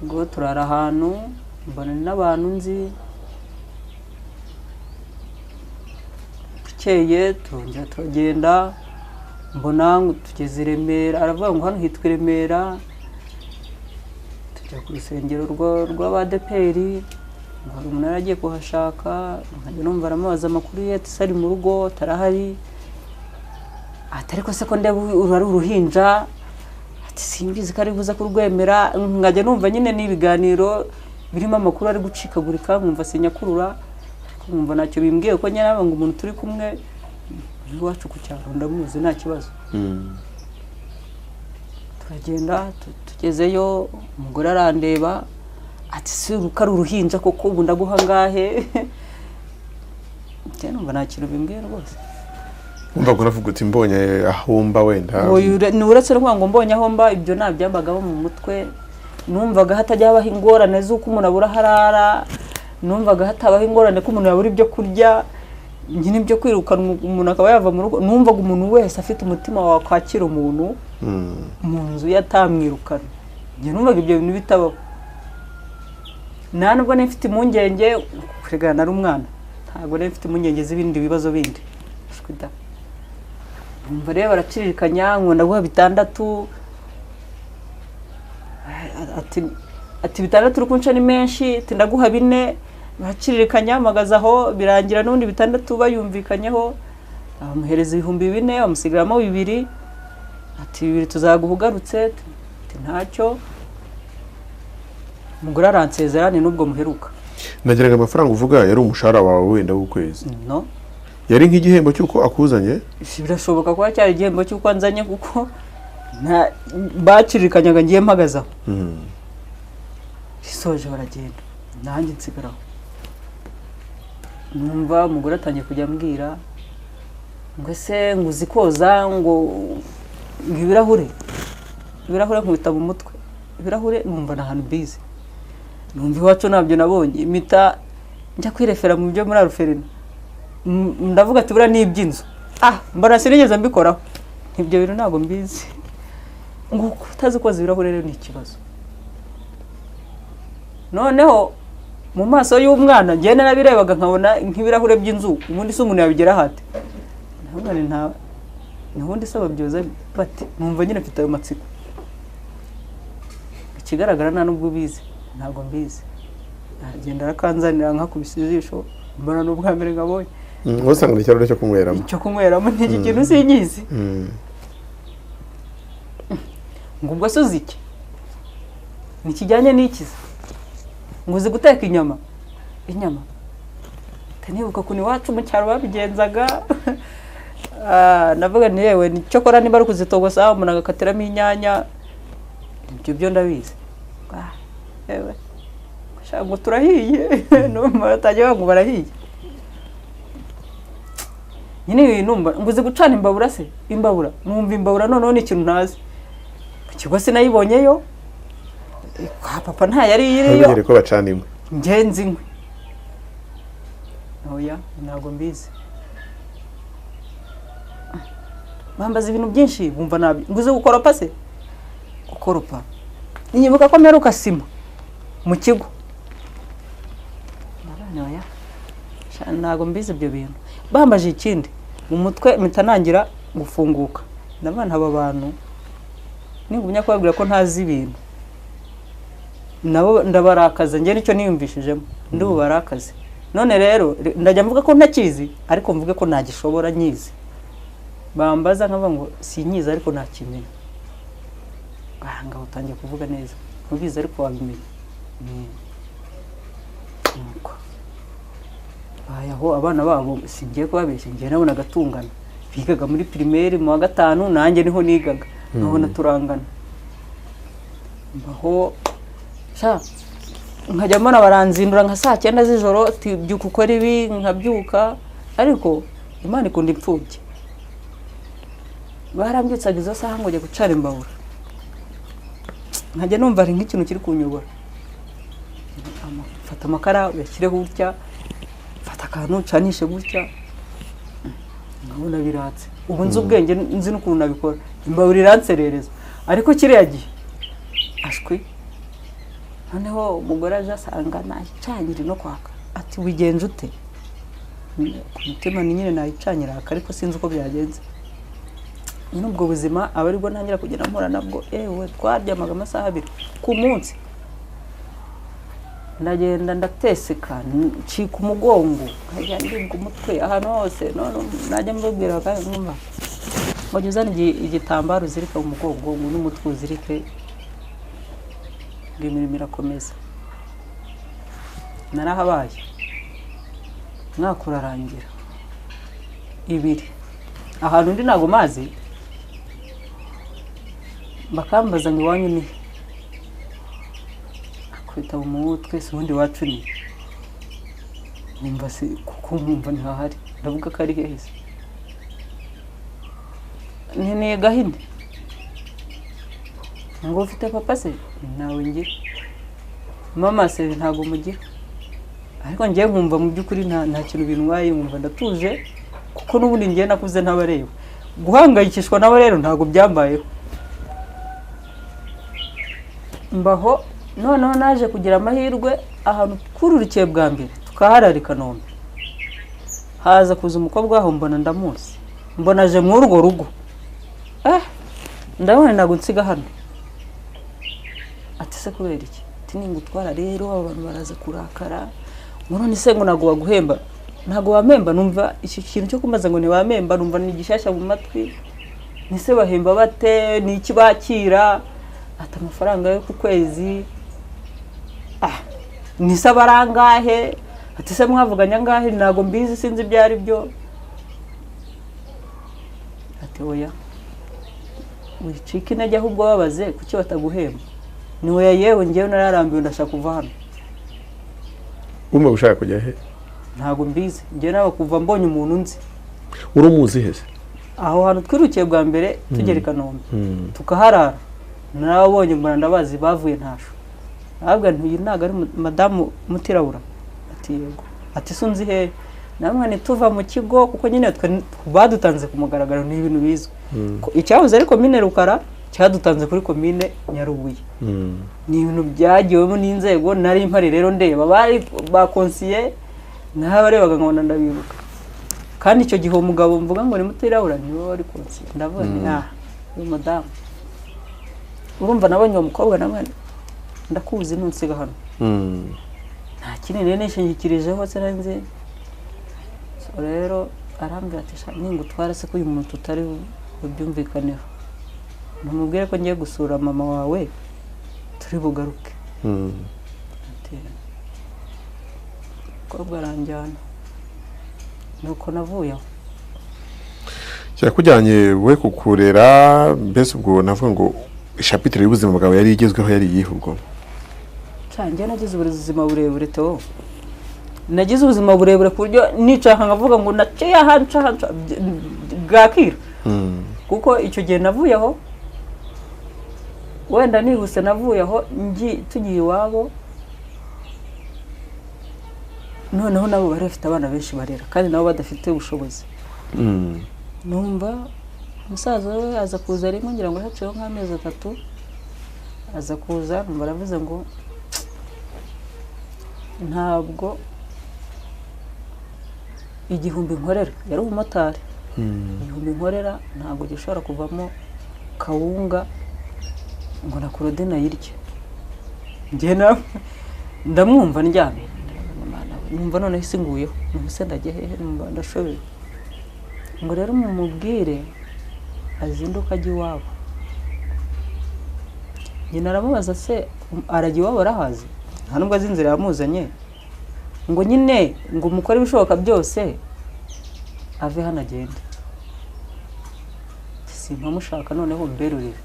Ngo turara ahantu Mbona n'abantu nzi. Bukeye turongera turagenda, mbona tugeze i Remera, aravuga ngo hano hitwa i Remera. Tujya ku rusengero rw'abadeperi, ngo hari umuntu yari agiye kuhashaka, nkajya numva aramubaza amakuru ye, ati se ari mu rugo, atarahari, ati ariko se ko ndeba uru ari uruhinja, ati simbizi ko ari buze kurwemera. Nkajya numva nyine n'ibiganiro birimo amakuru ari gucikagurika, nkumva sinyakurura, ariko nkumva ntacyo bimbwiye, ko nyine ngo umuntu turi kumwe iwacu ku cyaro ndamuzi nta kibazo. Turagenda, tugezeyo umugore arandeba ati si uko ari uruhinja koko, ubu ndaguha ngahe? Njye numva nta kintu bimbwiye rwose. Umva ko uravuga uti mbonye aho mba wenda. Ni uretse no kuvuga ngo mbonye aho mba, ibyo ntabyambagaho mu mutwe. Numvaga hatajya habaho ingorane z'uko umuntu abura aho arara, numvaga hatabaho ingorane ko umuntu yabura ibyo kurya, nyine ibyo kwirukana umuntu akaba yava mu rugo. Numvaga umuntu wese afite umutima wakwakira umuntu mu nzu ye atamwirukana. Njye numvaga ibyo bintu bitabaho. Nta nubwo nari mfite impungenge, kuregana nari umwana, ntabwo nari mfite impungenge z'ibindi bibazo bindi. Numva rero baracirikanya, ngo ndaguha 6, ati 6 uri kunca ni menshi, ati ndaguha 4. Bacirikanya mpagaze aho, birangira n'ubundi 6 bayumvikanyeho, bamuhereza 4000, bamusigaramo 2, ati 2 tuzaguha ugarutse, ati ntacyo. Umugore aransezera, ni nubwo muheruka. Nageraga amafaranga uvuga yari umushahara wawe wenda w'ukwezi? No. Yari nk'igihembo cy'uko akuzanye? Birashoboka kuba cyari igihembo cy'uko anzanye, kuko bacirikanyaga ngiye mpagaze aho. Isoje baragenda, nanjye nsigaraho. Numva umugore atangiye kujya ambwira ngo ese ngo uzi koza, ngo ibirahure, ibirahure nkubita mu mutwe, ibirahure numva na hantu bize. Numva iwacu ntabyo nabonye, impita njya kwirefera mu byo muri aruferina. Ndavuga ati buriya ni iby'inzu. Mbona sinigeze mbikoraho. Ibyo bintu ntabwo mbizi. Ngo utazi koza ibirahure rero ni ikibazo. Noneho mu maso y'umwana njye narabirebaga nkabona nk'ibirahure by'inzu, ubundi se umuntu yabigera hate? Ndavuga nti nta ubundi se babyoza bate? Numva nyine mfite ayo matsiko. Ikigaragara nta nubwo ubizi, ntabwo mbizi. Agenda arakanzanira nkakubise ijisho, mbona n'ubwa mbere ngabonye. Wasanga ni ikirahure cyo kunyweramo. Cyo kunyweramo n'iki kintu sinyizi. Ngo ubwo se uzi iki? Nikijyanye n'ikiza. Ngo uzi guteka inyama? Inyama. Nibuka ukuntu iwacu mu cyaro babigenzaga. Navuga nti yewe cyokora niba ari ukuzitogosa umuntu agakatiramo inyanya, ibyo byo ndabizi. Yewe ngo turahiye, numva batangiye ngo barahiye. Nyine numva ngo uzi gucana imbabura se? Imbabura, numva imbabura noneho ni ikintu ntazi. Mu kigo sinayibonyeyo, kwa papa nta yari iriyo. Ko bacana inkwi. Ngenzi inkwi. Oya, ntabwo mbizi. Bambaza ibintu byinshi bumva nabi. Ngo uzi gukoropa se? Gukoropa. Nibuka ko mperuka sima mu kigo. Oya, ntabwo mbizi ibyo bintu. Bambaje ikindi mu mutwe mpita nangira gufunguka. Ndabona aba bantu ningumya kubabwira ko ntazi ibintu, nabo ndabarakaza. Njye nicyo niyumvishijemo, ndi bubarakaze. None rero ndajya mvuga ko ntakizi, ariko mvuge ko nagishobora nyizi. Bambaza nkavuga ngo sinyizi ariko nakimenya. Ngaho utangiye kuvuga neza, ntubizi ariko wabimenya. Nuko aho abana babo singiye kubabeshya, ngiye nabonaga tungana. Bigaga muri primaire mu wa 5, nanjye niho nigaga, nkabona turangana. Mbaho sha nkajya mbona baranzindura nka saa 9 z'ijoro, ati byuka ukora ibi, nkabyuka. Ariko Imana ikunda imfubyi. Barambyutsaga izo saha ngo njye gucara imbabura, nkajya numva ari nk'ikintu kiri kunyobora. Fata amakara uyashyireho gutya, fata akantu ucanishe gutya, nkabona biratse. Ubu nzi ubwenge, nzi n'ukuntu nabikora, imbabura iranserereza. Ariko kiriya gihe ashwi Noneho umugore aje asanga nayicanyira no kwaka, ati wigenje ute? Ku mutima ni nyine nayicanyira ariko sinzi uko byagenze. Nyine ubwo buzima aba aribwo ntangira kugenda mpura nabwo. Ewe twaryamaga amasaha 2 ku munsi, ndagenda ndateseka, ncika umugongo, nkajya ndibwa umutwe ahantu hose. None najya mbabwira bakanumva ngo jya uzana igitambaro uzirike mu mugongo ngo n'umutwe uzirike, ngo imirimo irakomeza. Narahabaye umwaka urarangira 2, ahantu undi ntago mazi, bakambaza ngo iwanyu ni akubita mu mutwe, si ubundi iwacu ni numva si kuko nkumva ntihahari, ndavuga ko ari heza nkeneye Gahini. Ngo ufite papa se? Ntawe ngira. Mama se? Ntago mugira. Ariko ngiye nkumva mu by'ukuri nta kintu bintwaye, nkumva ndatuje kuko n'ubundi ngiye nakuze ntabareba. Guhangayikishwa nabo rero ntago byambayeho. Mbaho noneho naje kugira amahirwe ahantu twururikiye bwa mbere tukaharara i Kanombe, haza kuza umukobwa waho mbona ndamuzi, mbona aje muri urwo rugo. Ndabona ntago nsiga hano. Ati se kubera iki? Ati ningutwara rero aba bantu baraza kurakara, ngo none se ngo ntago baguhemba, ntago wampemba. Numva iki kintu cyo kumaza ngo ntibampemba, numva ni gishyashya mu matwi. Nise bahemba bate? Ni iki bakira? Ati amafaranga yo ku kwezi. Nise abarangahe? Ati se mwavuganya angahe? Ntago mbizi, sinzi ibyo ari byo. Ati oya, wicika intege ahubwo babaze kuki bataguhemba. Ni oya yewe, ngewe nararambiwe ndashaka kuva hano. Wumva ushaka kujya he? Ntago mbizi, ngewe nawe kuva mbonye umuntu nzi. Uri umuzi he se? Aho hantu twirukiye bwa mbere tugera i Kanombe tukaharara, narabonye mbona ndabazi bavuye ntasho. Nabwo ntuyu ntago ari madamu Mutirabura. Ati yego. Ati se unzi he? Namwe ntituva mu kigo kuko nyine twe badutanze ku mugaragaro, ni ibintu bizwi. Icyahoze ari komine Rukara cyadutanze kuri komine Nyarubuye. Ni ibintu byagiwemo n'inzego, nari mpari rero ndeba bari bakonsiye, nabarebaga nkabona ndabibuka. Kandi icyo gihe umugabo mvuga ngo ni Mutirabura niwe wari konsiye. Ndavuga nti uyu madamu urumva nabonye uwo mukobwa namwe ndakuzi ntunsiga hano. Nta kinini rero nishingikirijeho sinzi. Rero arambwira ati ningutwara se ko uyu muntu tutari bubyumvikaneho, ntumubwire ko ngiye gusura mama wawe turi bugaruke. Ati mukobwa aranjyana, nuko navuye aho. Cyakujyanye we kukurera, mbese ubwo navuga ngo chapitre y'ubuzima bwawe yari igezweho yari iyihe ubwo? Njye nagize ubuzima burebure Theo. Nagize ubuzima burebure ku buryo nicara nkavuga ngo naciye ahantu bwakira. Kuko icyo gihe navuye aho, wenda nihuse navuye aho tugiye iwabo, noneho nabo bari bafite abana benshi barera kandi nabo badafite ubushobozi. Numva umusaza we aza kuza rimwe, ngira ngo haciyeho nk'amezi 3, aza kuza numva aravuze ngo ntabwo 1000 nkorera, yari umumotari, 1000 nkorera ntabwo gishobora kuvamo kawunga ngo na Claudine ayirye. Njye ndamwumva ndyamye, numva noneho isi nguyeho, numva se ndajya hehe, numva ndashobewe. Ngo rero mumubwire azinduka ajya iwabo. Nyina aramubaza se arajya iwabo arahazi? Nta nubwo azi inzira yamuzanye. Ngo nyine ngo mukore ibishoboka byose ave hano agende. Simpamushaka noneho mberurire.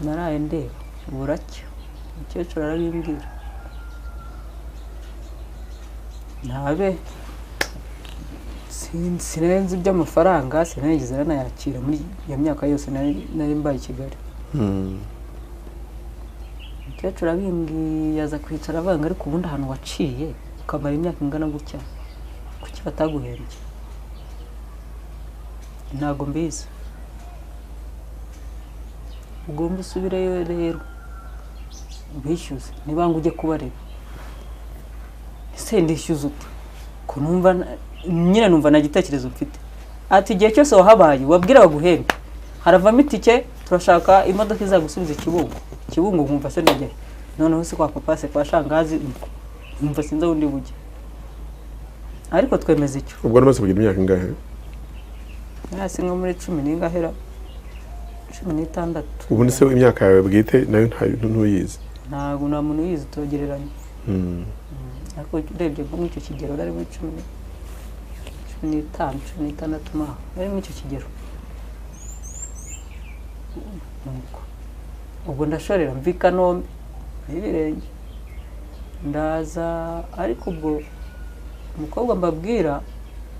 Naraye ndeba buracya, umukecuru arabimbwira ntabe sinenze iby'amafaranga, sinigeze nanayakira muri iyo myaka yose nari mbaye i Kigali. Umukecuru abimbwiye aza kwicara avanga, ariko ubundi ahantu waciye ukamara imyaka ingana gutya kuki bataguhembye? Ntago mbizi. Ugomba usubireyo rero Ubishyuze, niba ngo ujye kubareba. Ese ndishyuza ute ko numva nyine numva nta gitekerezo mfite? Ati: "Igihe cyose wahabaye wabwira baguhembe, haravamo itike, turashaka imodoka izagusubiza i Kibungo." Kibungo nkumva se ndajyayo? Noneho se kwa papa, se kwa shangazi? Nkumva sinzi aho ndi bujye, ariko twemeza icyo. Ubwo wari umaze kugira imyaka ingahe? Hasi nko muri cumi n'ingahera, 16. Ubundi se imyaka yawe bwite nayo ntuyizi? Ntabwo, nta muntu uyizi, tugereranya. Ariko urebye nko muri icyo kigero nari muri 15, 16 maho, nari muri icyo kigero. Nuko ubwo ndashorera mva i Kanombe n'ibirenge ndaza. Ariko ubwo umukobwa mbabwira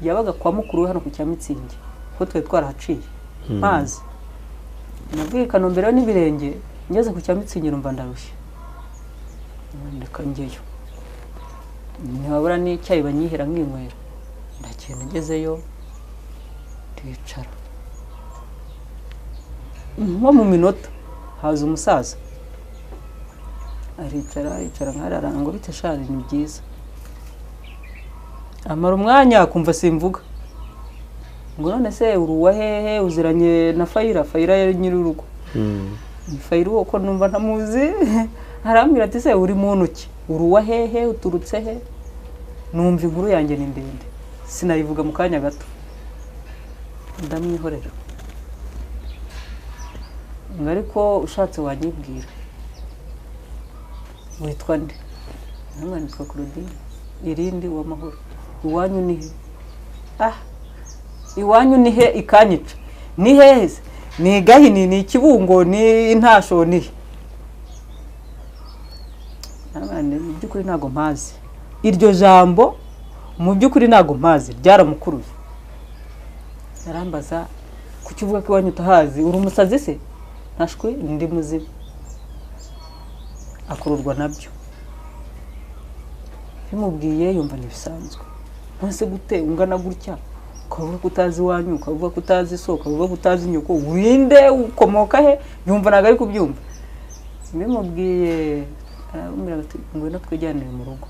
yabaga kwa mukuru we hano ku cya Mitsingi, kuko twari twarahaciye mpazi. Navuye i Kanombe rero n'ibirenge, ngeze ku cya Mitsingi numva ndarushye, reka njyeyo ntiwabura n'icyayi banyihera nkinywera. Ndagenda, ngezeyo ndicara, nko mu minota haza umusaza, aricara, aricara nkarara ngo: "Bite shari?" "Ni byiza." Amara umwanya akumva simvuga, ngo: "None se uri uwa hehe? Uziranye na Fayira?" Fayira yari nyir'urugo. Ni Fayira uwo ko numva ntamuzi. Arambwira ati: "Se uri muntu ki? Uri uwa hehe? Uturutse he?" Numva inkuru yanjye ni ndende, sinayivuga mu kanya gato, ndamwihorera ngo: "Ariko ushatse wanyibwira, witwa nde?" Namwe: "Nitwa Claudine Irindi Uwamahoro." "Iwanyu ni he?" Ah, iwanyu ni he? Ikanyica ni hehe se? Ni Gahini, ni Kibungo, ni Intasho, ni he? Nabandi, mu by'ukuri ntabwo mpazi. Iryo jambo "mu by'ukuri ntabwo mpazi" ryaramukuruye, arambaza: "Kuki uvuga ko iwanyu utahazi? Uri umusazi se?" Ntashwe, ndi muzima. Akururwa nabyo, bimubwiye yumva ntibisanzwe. None gute ungana gutya ukavuga ko utazi iwanyu, ukavuga ko utazi so, ukavuga ko utazi nyoko, winde ukomoka he? Yumva ntabwo ari kubyumva. Bimubwiye aramubwira ati: "Ngwino twijyanire mu rugo."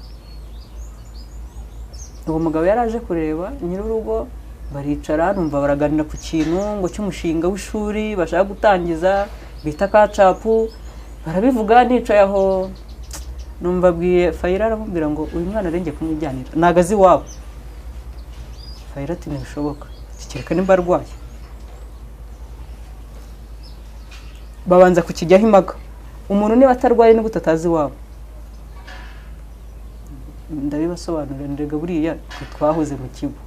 Uwo mugabo yari aje kureba nyir'urugo, baricara, numva baraganira ku kintu ngo cy'umushinga w'ishuri bashaka gutangiza bita kacapu. Barabivuga nicaye aho, numva abwiye Fayira, aramubwira ngo: "Uyu mwana arenge kumwijyanira, ntabwo azi iwabo." Fayira ati: "Ntibishoboka, kereka nimba arwaye." Babanza kukijyaho impaka: umuntu niba atarwaye ni gute atazi iwabo? Ndabibasobanurira, ndega buriya twe twahoze mu kigo,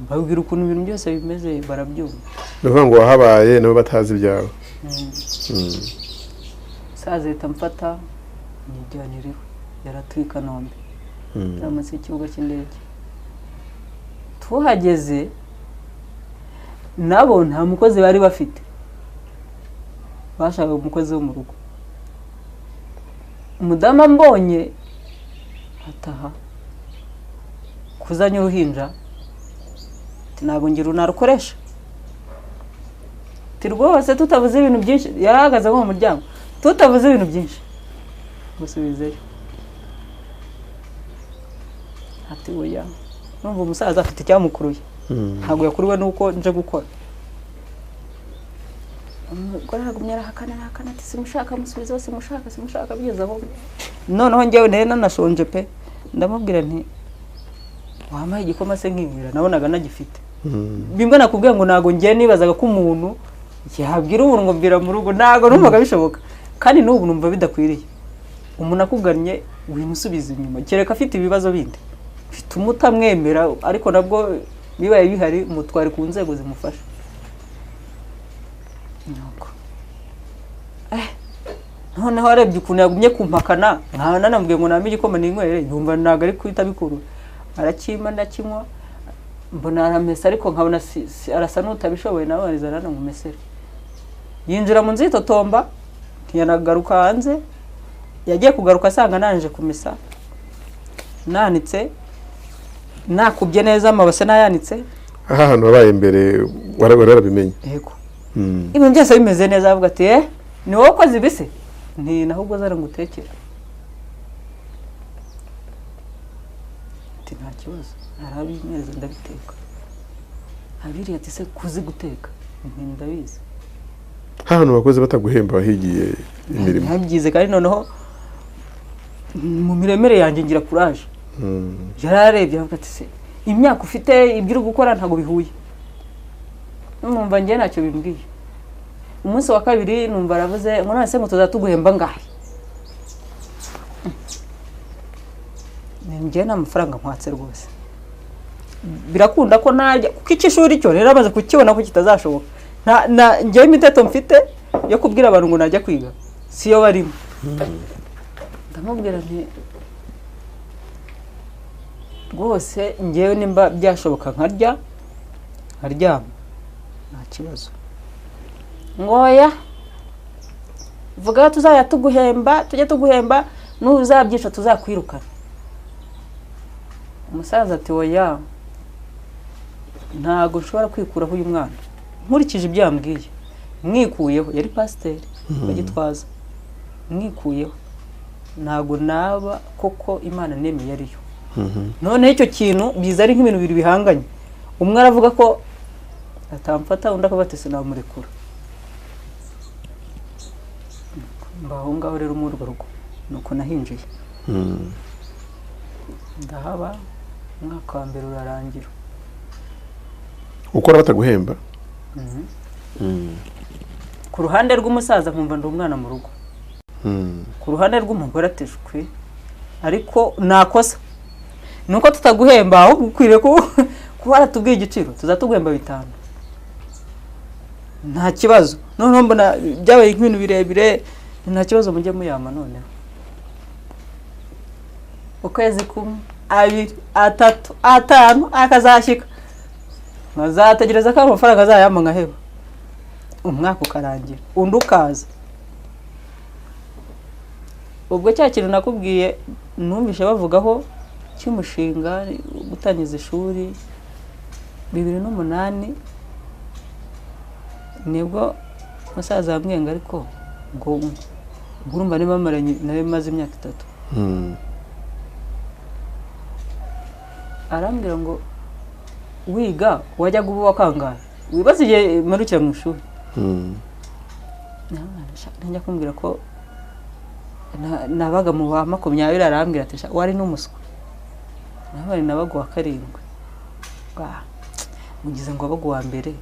mbabwira ukuntu ibintu byose bimeze, barabyumva. Ni ukuvuga ngo wahabaye nabo batazi ibyawe. Saza ahita amfata nyijyanira iwe, yaratuye i Kanombe, munsi y'ikibuga cy'indege. Tuhageze nabo nta mukozi bari bafite, bashakaga umukozi wo mu rugo. Umudamu ambonye ataha kuzanye uruhinja, ati: "Ntabwo ngira narukoresha." Ati: "Rwose tutavuze ibintu byinshi." Yari ahagaze nko mu muryango. "Tutavuze ibintu byinshi, musubizeyo." Ati: "Oya." Numva umusaza afite icyamukuruye, ntabwo yakuruwe nuko nje gukora. Umugore aragumya arahakana, arahakana, ati: "Simushaka, musubizeho, simushaka, simushaka." Bigeze aho noneho njyewe nari nanashonje pe, ndamubwira nti: "Wampaye igikoma se nkinywera?" Nabonaga nagifite. Bimwe nakubwiye ngo ntabwo ngiye, nibazaga ko umuntu yabwira umuntu ngo mbwira mu rugo, ntabwo numvaga bishoboka, kandi n'ubu numva bidakwiriye. Umuntu akugannye wimusubiza inyuma, kereka afite ibibazo bindi bituma utamwemera, ariko nabwo bibaye bihari mutware ku nzego zimufasha. Nuko noneho arebye ukuntu yagumye kumpakana, nkaba nanamubwiye ngo name igikoma ninywere, yumva ntabwo ari guhita abikura, arakimpa ndakinywa, mbona aramesa, ariko nkabona arasa n'utabishoboye, nawe arizana aranamumesera. Yinjira mu nzu yitotomba, ntiyanagaruka hanze. Yagiye kugaruka asanga nanje kumesa, nanitse, nakubye neza amabase nayanitse. Aha hantu wabaye mbere warabimenye? Yego. Ibintu byose bimeze neza, avuga ati: "Eh, ni wowe ukoze ibi se?" Nti nahubwo zarangutekera. Ati nta kibazo, arabimpereza ndabiteka. Abiriye ati se kuzi guteka? Nti ndabizi. Hano bakoze bataguhemba wahigiye imirimo. Nabyize kandi noneho mu miremere yanjye ngira courage. Yararebye avuga ati se imyaka ufite ibyo uri gukora ntago bihuye. Numva njye ntacyo bimbwiye. Umunsi wa kabiri numva aravuze ngo none se ngo tuzatuguhemba ngahe? Njye nta mafaranga nkwatse rwose. Birakunda ko najya kuko ikishuri cyo rero amaze kukibona ko kitazashoboka. Na njye imiteto mfite yo kubwira abantu ngo najya kwiga siyo barimo. Ndamubwira nti rwose njyewe nimba byashoboka nkarya nkaryama nta kibazo. Ngoya vuga tuzajya tuguhemba, tujye tuguhemba n'uzabyisha tuzakwirukana. Umusaza ati oya ntago nshobora kwikuraho uyu mwana nkurikije ibyo yambwiye. Mwikuyeho, yari pasiteri bagitwaza, mwikuyeho ntago naba koko Imana nemeye ariyo. None icyo kintu biza ari nk'ibintu bibiri bihanganye. Umwe aravuga ko atamfata, undi akavuga ati sinamurekura. Mbaho ngaho rero muri urwo rugo nuko nahinjiye. Ndahaba umwaka wa mbere urarangira. Ukora bataguhemba? Ku ruhande rw'umusaza nkumva ndi umwana mu rugo. Ku ruhande rw'umugore atishwe ariko nakosa. Nuko tutaguhemba ahubwo ukwiriye kuba waratubwiye igiciro tuzatuguhemba 5. Nta kibazo. Noneho mbona byabaye nk'ibintu birebire, nta kibazo mujye muyama noneho. Ukwezi kumwe, abiri, atatu, atanu akazashyika. Nkazategereza ko amafaranga azayama nkaheba. Umwaka ukarangira, undi ukaza. Ubwo cya kintu nakubwiye numvishe bavugaho cy'umushinga gutangiza ishuri 2008 nibwo musaza yambwiye ariko ngo urumva niba maranye nawe maze imyaka 3. Arambwira ngo wiga wajya guba wakangaye wibaze igihe marukira mu ishuri. Njya kumbwira ko nabaga mu wa 20 arambwira ati wari n'umuswa. Nabari nabaga wa 7. Mugize ngo abaga wa mbere.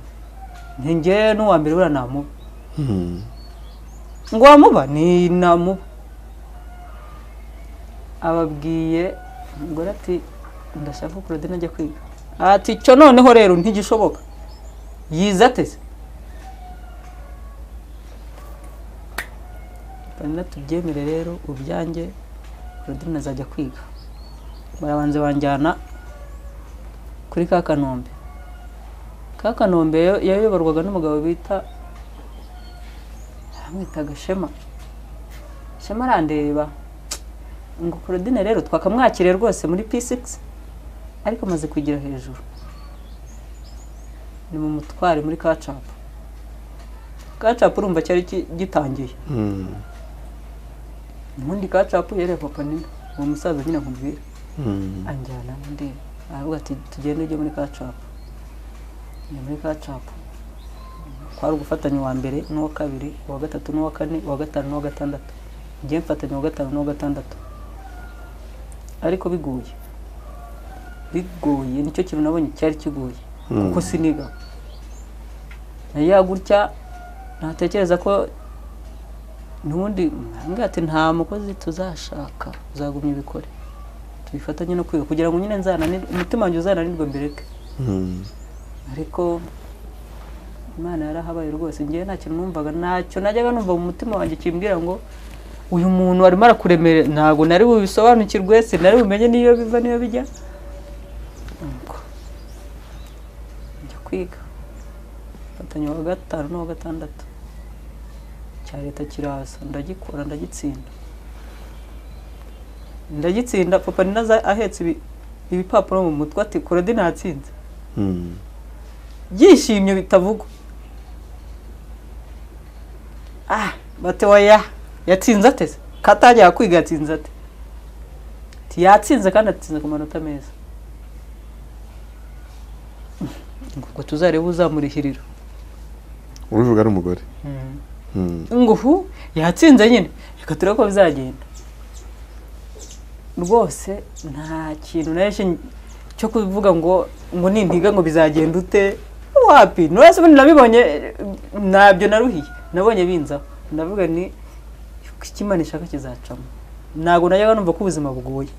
Nge n'uwa mbere bura namuba. Ngo wamuba ni namuba. Ababwiye ngo ati ndashaka ko Claudine ajya kwiga. Ati cyo noneho rero ntigishoboka. Yize ateze. Pana tubyemere rero ubyanjye Claudine azajya kwiga. Barabanze banjyana kuri ka Kanombe. Ka Kanombe yayoborwaga n'umugabo bita amwitaga Shema. Shema arandeba ngo Claudine rero twakamwakire rwose muri P6 ariko amaze kugira hejuru. Ni mu mutware muri Kacapu. Kacapu urumva cyari gitangiye. Ubundi Kacapu yere papa nina uwo musaza nyine nkubwira. Anjyana ndi aravuga ati tugende ujye muri Kacapu. Ni muri Kacapu kwari ugufatanya uwa mbere n'uwa kabiri, uwa gatatu n'uwa kane, uwa gatanu n'uwa gatandatu. Ngiye mfatanya uwa gatanu n'uwa gatandatu. Ariko bigoye. Bigoye nicyo kintu nabonye cyari kigoye. Kuko siniga. Naya gutya natekereza ko nubundi mbwira ati nta mukozi tuzashaka uzagumya ibikore. Tubifatanye no kwiga kugira ngo nyine nzananirwe umutima wanjye uzananirwe mbireke. Ariko Imana yarahabaye rwose ngiye nta kintu numvaga ntacyo najyaga numva mu mutima wanjye kimbwira ngo uyu muntu arimo arakuremere ntago nari bubisobanukirwe sinari bumenye niyo biva niyo bijya. Njya kwiga mfatanya wa gatanu n'uwa gatandatu cya leta kirasa ndagikora ndagitsinda. Ndagitsinda papa ninaza ahetse ibipapuro mu mutwe ati Claudine natsinze. Byishimye bitavugwa. Bate oya Yatsinze ateze katajya kwiga, yatsinze ate? Yatsinze kandi atsinze ku manota meza. Ngo tuzarebe uzamurihirira. Ubivuga ari umugore. Ngufu yatsinze nyine, reka turebe ko bizagenda. Rwose nta kintu naje cyo kuvuga ngo nintiga ngo bizagenda ute, wapi. None se nabibonye, nabyo naruhiye, nabonye binzaho, ndavuga ni Imana ishaka kizacamo. Ntabwo najyaga numva ko ubuzima bugoye,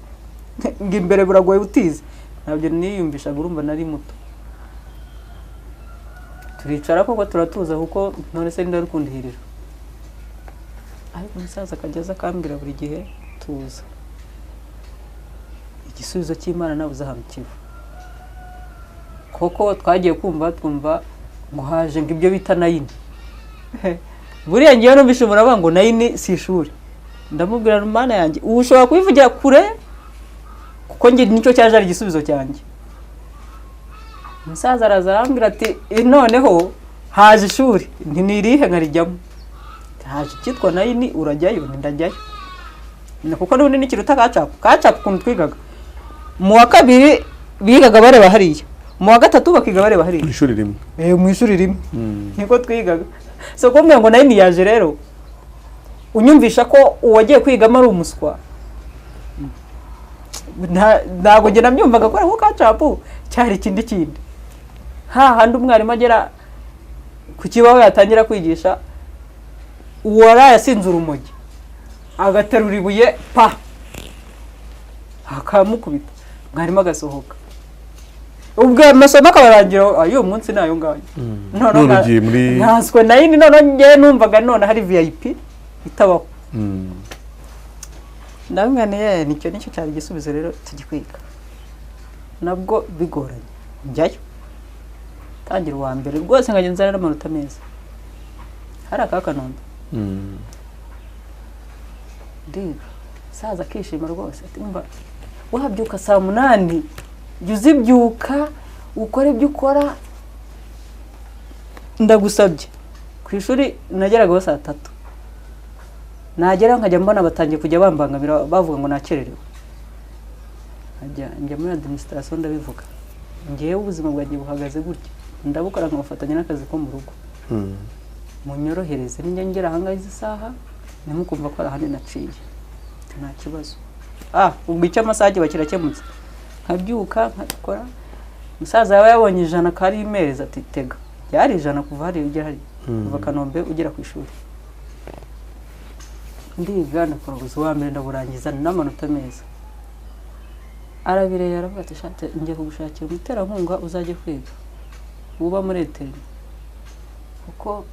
ngo imbere buragoye utize, ntabyo niyumvishaga, urumva nari muto. Turicara koko turatuza, kuko none se nda rukundihirira. Ariko umusaza akageza akambwira buri gihe tuza, igisubizo cy'Imana nabuze ahantu kiva. Koko twagiye kumva twumva ngo haje ngo ibyo bita nayini. Buriya ngiye numvishe muraba ngo nayini si ishuri. Ndamubwira Mana yanjye ubu ushobora kubivugira kure, kuko nge nicyo cyaje ari igisubizo cyanjye. Umusaza araza arambwira ati noneho haje ishuri, nti nirihe nkarijyamo? Haje icyitwa nayini, urajyayo? Ndajyayo. Kuko n'ubundi n'ikiruta kacapu. Kacapu ukuntu twigaga mu wa kabiri bigaga bareba hariya, mu wa gatatu bakiga bareba hariya, mu ishuri rimwe. Mu ishuri rimwe niko twigaga. So kumbwira ngo nayini yaje rero unyumvisha ko uwagiye kwigamo ari umuswa, ntabwo njye nabyumvaga kubera ko kacapu cyari ikindi kindi. Hahandi umwarimu agera ku kibaho yatangira kwigisha, uwaraye asinze urumogi agaterura ibuye pa akamukubita, mwarimu agasohoka, ubwo amasomo akabarangira ayo munsi nayo ngayo. None ntanswe nayini. None njye numvaga none hari VIP itabaho. Ndamwaniye nicyo nicyo cyari igisubizo rero tugikwiga. Nabwo bigoranye njyayo tangira uwa mbere rwose nkajya nzana n'amanota meza. Hari aka Kanombe ndiga, saza akishima rwose ati umva wabyuka saa 8, jya uzibyuka ukore ibyo ukora, ndagusabye. Ku ishuri nageragaho saa 3, nagera nkajya mbona batangiye kujya bambangamira bavuga ngo nakererewe. Njya muri administration ndabivuga, ngewe ubuzima bwanjye buhagaze gutya, ndabukora nkabufatanya n'akazi ko mu rugo, munyorohereze ninjya ngera aha ngaha izi saha ntimukumva ko ari ahandi naciye, nta kibazo. Ubwo icyo amasaha kiba kirakemutse, nkabyuka nkakora. Umusaza yaba yabonye 100 karimereza ati tega, byari 100 kuva hariya ugera hariya, kuva Kanombe ugera ku ishuri. Ndiga ndakora uwa mbere ndaburangiza n'amanota meza. Arabireba aravuga ati shate ngiye kugushakira umuterankunga uzajye kwiga uba muri eteri, kuko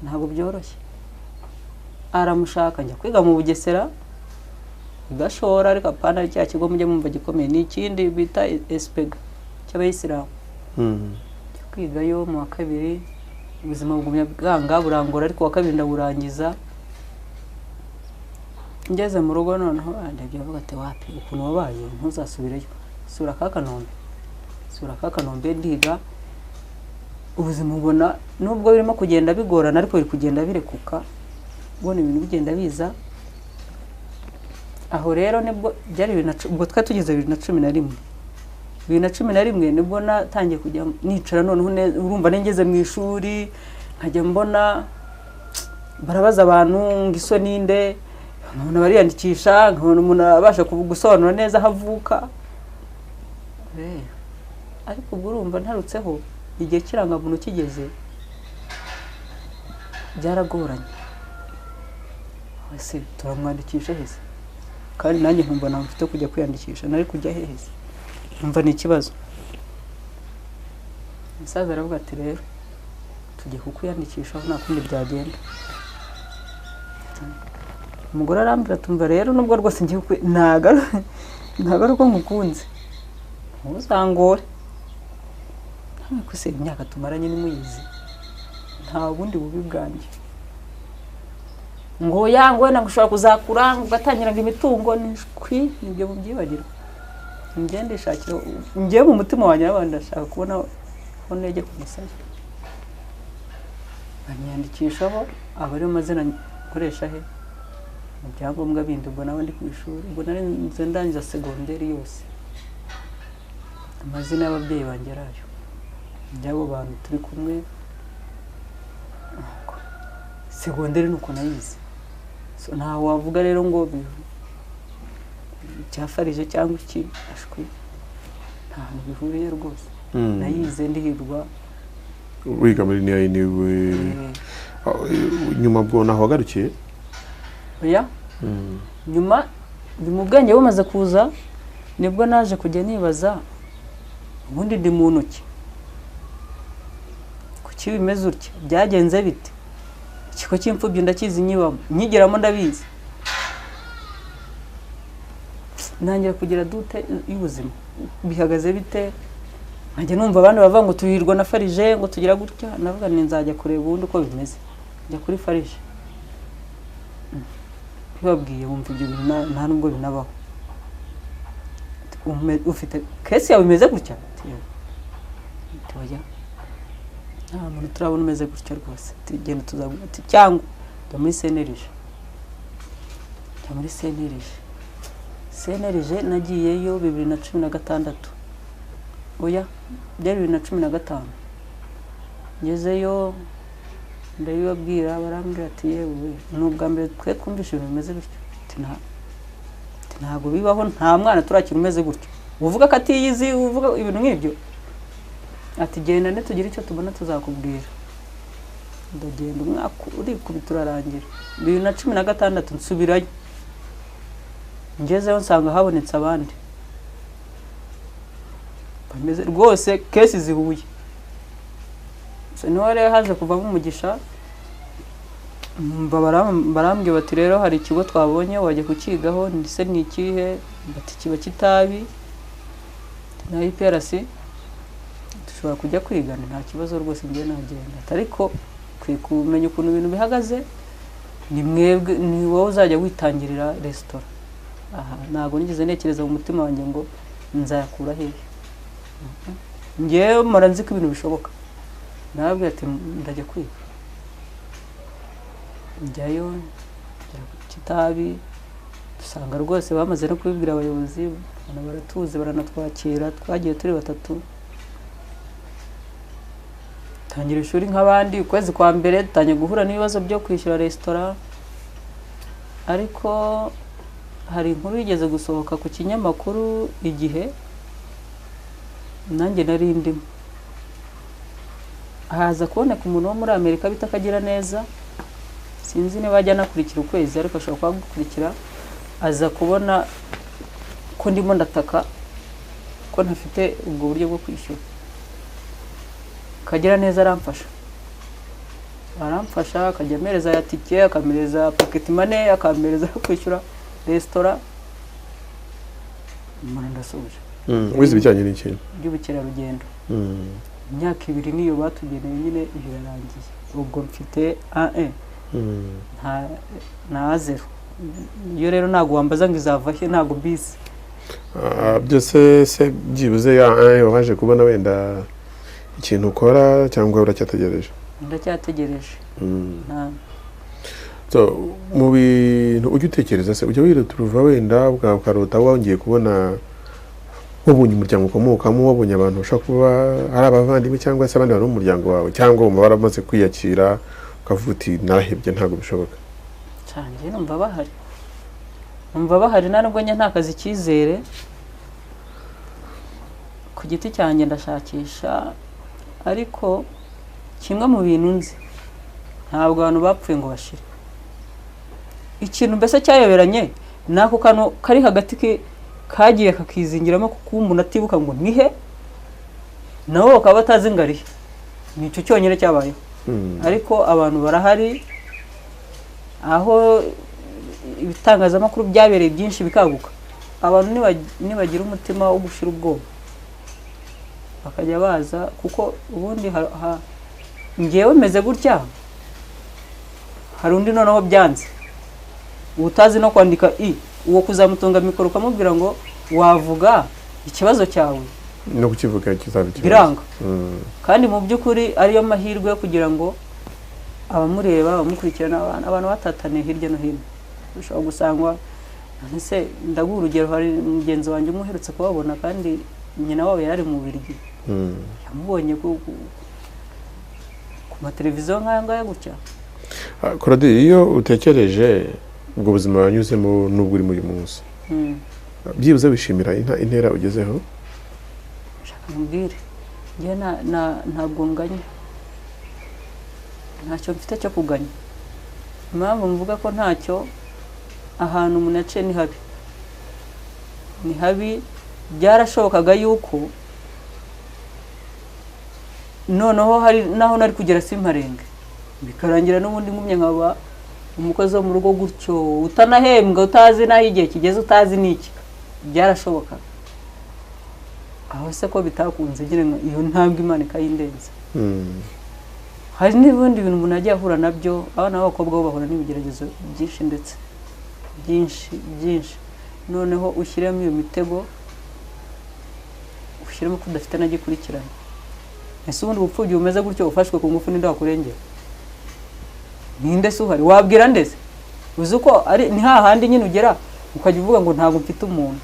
ntabwo byoroshye. Aramushaka njya kwiga mu Bugesera gashora, ariko apana cya kigo mujye mumva gikomeye, ni ikindi bita Espega cy'abayisilamu. Njya kwigayo mu wa kabiri, ubuzima bugumya bwanga burangora, ariko wa kabiri ndaburangiza. Ngeze mu rugo noneho ndabyo avuga ati wapi ukuntu wabaye ntuzasubireyo, sura ka Kanombe, sura ka Kanombe. Ndiga ubuzima ubona nubwo birimo kugenda bigorana, ariko biri kugenda birekuka, ubona ibintu bigenda biza. Aho rero nibwo byari ubwo twari tugeze 2011. 2011 nibwo natangiye kujya nicara noneho urumva nengeze mu ishuri, nkajya mbona barabaza abantu ngo iso ninde, nkabona bariyandikisha, nkabona umuntu abasha gusobanura neza aho avuka. Ariko ubwo urumva ntarutseho igihe kirangamuntu kigeze byaragoranye. Ese turamwandikisha hese? Kandi nanjye nkumva nta mfite kujya kwiyandikisha, nari kujya hese? Nkumva ni ikibazo. Umusaza aravuga ati rero tujye kukwiyandikisha nta kundi byagenda. Umugore arambwira tumva rero nubwo rwose ngiye ntago ari uko nkukunze, ntuzangore. Ntabwo se imyaka tumaranye nimuyizi, nta bundi bubi bwanjye. Ngo yangwe nagushobora kuzakura ugatangira ngo imitungo nishwi, nibyo mubyibagirwa. Njye ndishakira, njye mu mutima wanjye n'abandi ndashaka kubona aho nege ku musaya. Banyandikishaho aba ariyo mazina nkoresha he Mu byangombwa bindi ubwo nawe ndi ku ishuri, ubwo nari nze ndangiza segonderi yose, amazina y'ababyeyi banjye ari ayo, by'abo bantu turi kumwe. Segonderi nuko nayize. So ntaho wavuga rero ngo cyafarije cyangwa iki, ashwi nta hantu bihuriye rwose. Nayize ndihirwa. Wiga muri niyo nyuma bwo naho wagarukiye? Oya. Nyuma mu bwenge bumaze kuza nibwo naje kujya nibaza ubundi ndi muntu ki, kuki bimeze utya, byagenze bite, ikigo cy'imfubyi ndakizi nyibamo, nkigeramo ndabizi. Ntangira kugira dute y'ubuzima bihagaze bite, nkajya numva abandi bavuga ngo tuhirwa na farije ngo tugira gutya, navuga ni nzajya kureba ubundi uko bimeze. Njya kuri farije bibabwiye wumva ibyo bintu nta nubwo binabaho. Ufite kesi yawe imeze gutya? Oya, nta muntu turabona umeze gutya rwose, tugenda tuzaguha cyangwa njya muri CNLG. Njya muri CNLG. CNLG nagiyeyo 2016. Oya, byari 2015. Ngezeyo ndabibabwira, barambwira ati yewe ni ubwa mbere twe twumvishe ibintu bimeze bityo. Ntabwo bibaho, nta mwana turakira umeze gutyo, uvuga ko atiyizi, uvuga ibintu nk'ibyo. Ati genda nitugira icyo tubona tuzakubwira. Ndagenda umwaka urikubita urarangira. 2016 nsubirayo, ngezeyo nsanga habonetse abandi bameze rwose, kesi zihuye. Niho rero haje kuvamo umugisha, barambwiye bati rero hari ikigo twabonye wajya kukigaho, ndetse ni ikihe? Bati kiba kitabi na IPRC, dushobora kujya kwigana nta kibazo rwose, ngiye nagenda. Ariko kumenya ukuntu ibintu bihagaze ni mwebwe, ni wowe uzajya witangirira resitora. Aha ntabwo nigeze ntekereza mu mutima wanjye ngo nzayakura hehe. Ngewe mpora nzi ko ibintu bishoboka. Nababwiye ati ndajya kwiga. Njyayo kitabi, dusanga rwose bamaze no kubibwira abayobozi, baratuzi baranatwakira, twagiye turi batatu. Tangira ishuri nk'abandi, ukwezi kwa mbere dutangiye guhura n'ibibazo byo kwishyura resitora. Ariko hari inkuru yigeze gusohoka ku kinyamakuru Igihe, nanjye nari ndimo. Haza kuboneka umuntu wo muri Amerika bita Akagira neza, sinzi niba ajya anakurikira ukwezi ariko ashobora kuba agukurikira, aza kubona ko ndimo ndataka ko ntafite ubwo buryo bwo kwishyura. Akagira neza aramfasha, akajya amereza ya tike, akamereza pocket money, akamereza kwishyura resitora. Umuntu ndasubije. Wize ibijyanye n'iki? By'ubukerarugendo. Imyaka 2 niyo batugeneye nyine birarangiye. Ubwo mfite A1 nta A0. Iyo rero ntabwo wambaza ngo izava he, ntabwo mbizi. Byose se byibuze ya A1 waje kubona wenda ikintu ukora cyangwa uracyategereje? Ndacyategereje. So mu bintu ujya utekereza se, ujya wiruturuva wenda ukarota wongeye kubona wabonye umuryango ukomokamo, wabonye abantu bashobora kuba ari abavandimwe cyangwa se abandi bantu mu muryango wawe, cyangwa wumva baramaze kwiyakira ukavuga uti narahebye ntabwo bishoboka? Cyane numva bahari, numva bahari, nta nubwo njye ntakaza icyizere ku giti cyanjye, ndashakisha. Ariko kimwe mu bintu nzi, ntabwo abantu bapfuye ngo bashire. Ikintu mbese cyayoberanye ni ako kantu kari hagati ke kagiye kakizingiramo, kuko umuntu atibuka ngo nihe, nabo bakaba batazi ngo arihe. Nicyo cyonyine cyabayeho. Ariko abantu barahari, aho ibitangazamakuru byabereye byinshi bikaguka, abantu nibagira umutima wo gushira ubwoba bakajya baza, kuko ubundi ngewe meze gutya, hari undi noneho byanze utazi no kwandika i, uwo kuzamutunga mikoro ukamubwira ngo wavuga ikibazo cyawe no kukivuga kizaba ikibazo biranga. Kandi mu by'ukuri ariyo mahirwe yo kugira ngo abamureba bamukurikirana, abantu batataniye hirya no hino Ushobora gusangwa, none se ndaguha urugero, hari mugenzi wanjye umwe uherutse kubabona kandi nyina wabo yari ari mu Bubiligi, yamubonye ku mateleviziyo nk'aya ngaya gutya. Claudie, iyo utekereje ubwo buzima wanyuzemo n'ubwo urimo uyu munsi, byibuze wishimira intera ugezeho? Shaka nkubwire, njye ntabwo nganya, ntacyo mfite cyo kuganya. Impamvu mvuga ko ntacyo, ahantu umuntu yaciye ni habi, ni habi. Byarashobokaga yuko noneho hari naho nari kugera simparenga, bikarangira n'ubundi ngumye nkaba umukozi wo mu rugo gutyo, utanahembwa, utazi n'aho igihe kigeze, utazi n'iki. Byarashobokaga. Aho se ko bitakunze, ngira ngo iyo ntambwe Imana ikayindenza. Hari n'ibindi bintu umuntu yagiye ahura nabyo. Abana b'abakobwa bo bahura n'ibigeragezo byinshi, ndetse byinshi byinshi. Noneho ushyiremo iyo mitego, ushyiremo ko udafite na gikurikirana. Ese ubundi ubupfubyi bumeze gutyo, ufashwe ku ngufu, ninde wakurengera? Ninde se uhari? Wabwira ndetse uzi ko ari ni hahandi nyine ugera ukajya uvuga ngo ntabwo mfite umuntu.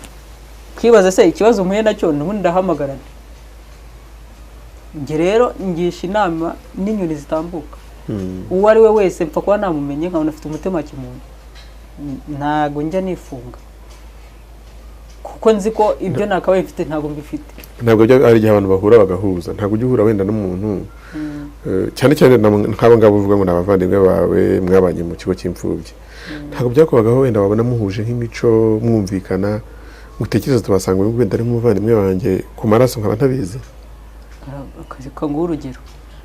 Ukibaza se ikibazo mpuye nacyo n'ubundi ndahamagarana. Njye rero ngisha inama n'inyoni zitambuka, uwo ari we wese mpfa kuba namumenye nkabona afite umutima wa kimuntu, ntago njya nifunga, kuko nzi ko ibyo nakabaye mfite ntabwo mbifite. Ntabwo ari igihe abantu bahura bagahuza. Ntabwo ujya uhura wenda n'umuntu, cyane cyane nk'abo ngabo uvuga ngo ni abavandimwe bawe mwabanye mu kigo cy'imfubyi, ntabwo byakubagaho wenda wabona muhuje nk'imico, mwumvikana, utekereza tubasanga wenda ari nk'umuvandimwe wanjye ku maraso nkaba ntabizi? Reka nguhe urugero.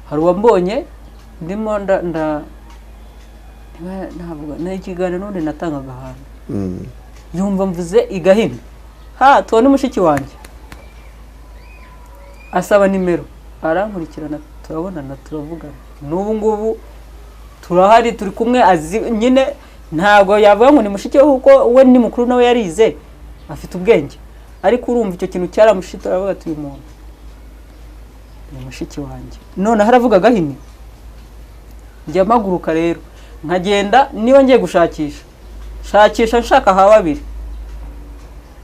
Hari uwambonye ndimo navuga ni ikiganiro n'ubundi natangaga ahantu, yumva mvuze igahina, ha tubone mushiki wanjye, asaba nimero, arankurikirana, turabonana, turavugana, n'ubu ngubu turahari, turi kumwe. Azi nyine, ntabwo yavuga ngo ni mushiki we kuko we ni mukuru, nawe yarize, afite ubwenge, ariko urumva icyo kintu cyaramushita, aravuga ati uyu muntu ni mushiki wanjye. Noneho aravuga gahini. Njya mpaguruka rero nkagenda, niba ngiye gushakisha, shakisha nshaka ha babiri.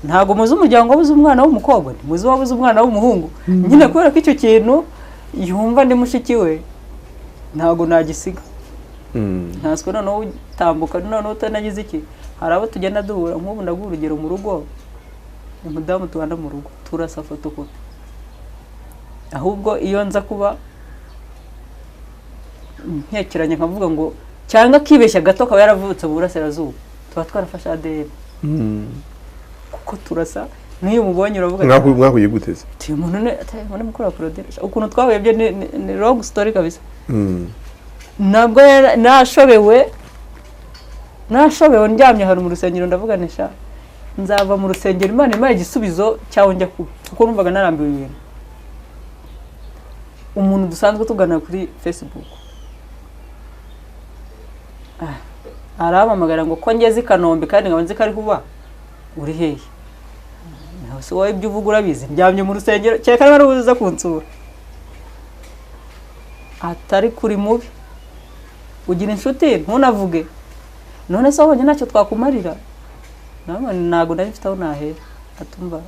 Ntabwo muzi umuryango wabuze umwana w'umukobwa, ntimuzi wabuze umwana w'umuhungu. Nyine kubera ko icyo kintu yumva ndi mushiki we, ntabwo nagisiga. Ntaswe noneho utambuka, noneho utanagize iki. Hari abo tugenda duhura, nk'ubu ndaguha urugero, mu rugo umudamu tubana mu rugo turasa fotokopi. Ahubwo iyo nza kuba nkekeranye nkavuga ngo cyangwa akibeshya gato akaba yaravutse mu burasirazuba, tuba twarafashe ADN, kuko turasa. N'iyo umubonye uravuga ati, Mwahuye gute se? Uyu muntu ni ati, muri mukuru wa Claudine. Ukuntu twahuye byo ni long story kabisa. Nabwo nashobewe ndyamye ahantu mu rusengero, ndavuga nti sha nzava mu rusengero Imana impaye igisubizo cyaho njya kuba, kuko numvaga narambiwe ibintu. Umuntu dusanzwe tuganira kuri Facebook arampamagara ngo ko ngeze i Kanombe kandi nkaba nzi ko ari kuba, uri hehe? Nawe se wowe ibyo uvuga urabizi? Ndyamye mu rusengero, kereka niba ari uza kunsura. Atari kuri mubi, ugira inshuti ntunavuge, none se wabonye ntacyo twakumarira? Nawe ntabwo nari mfite aho nahera. Atumva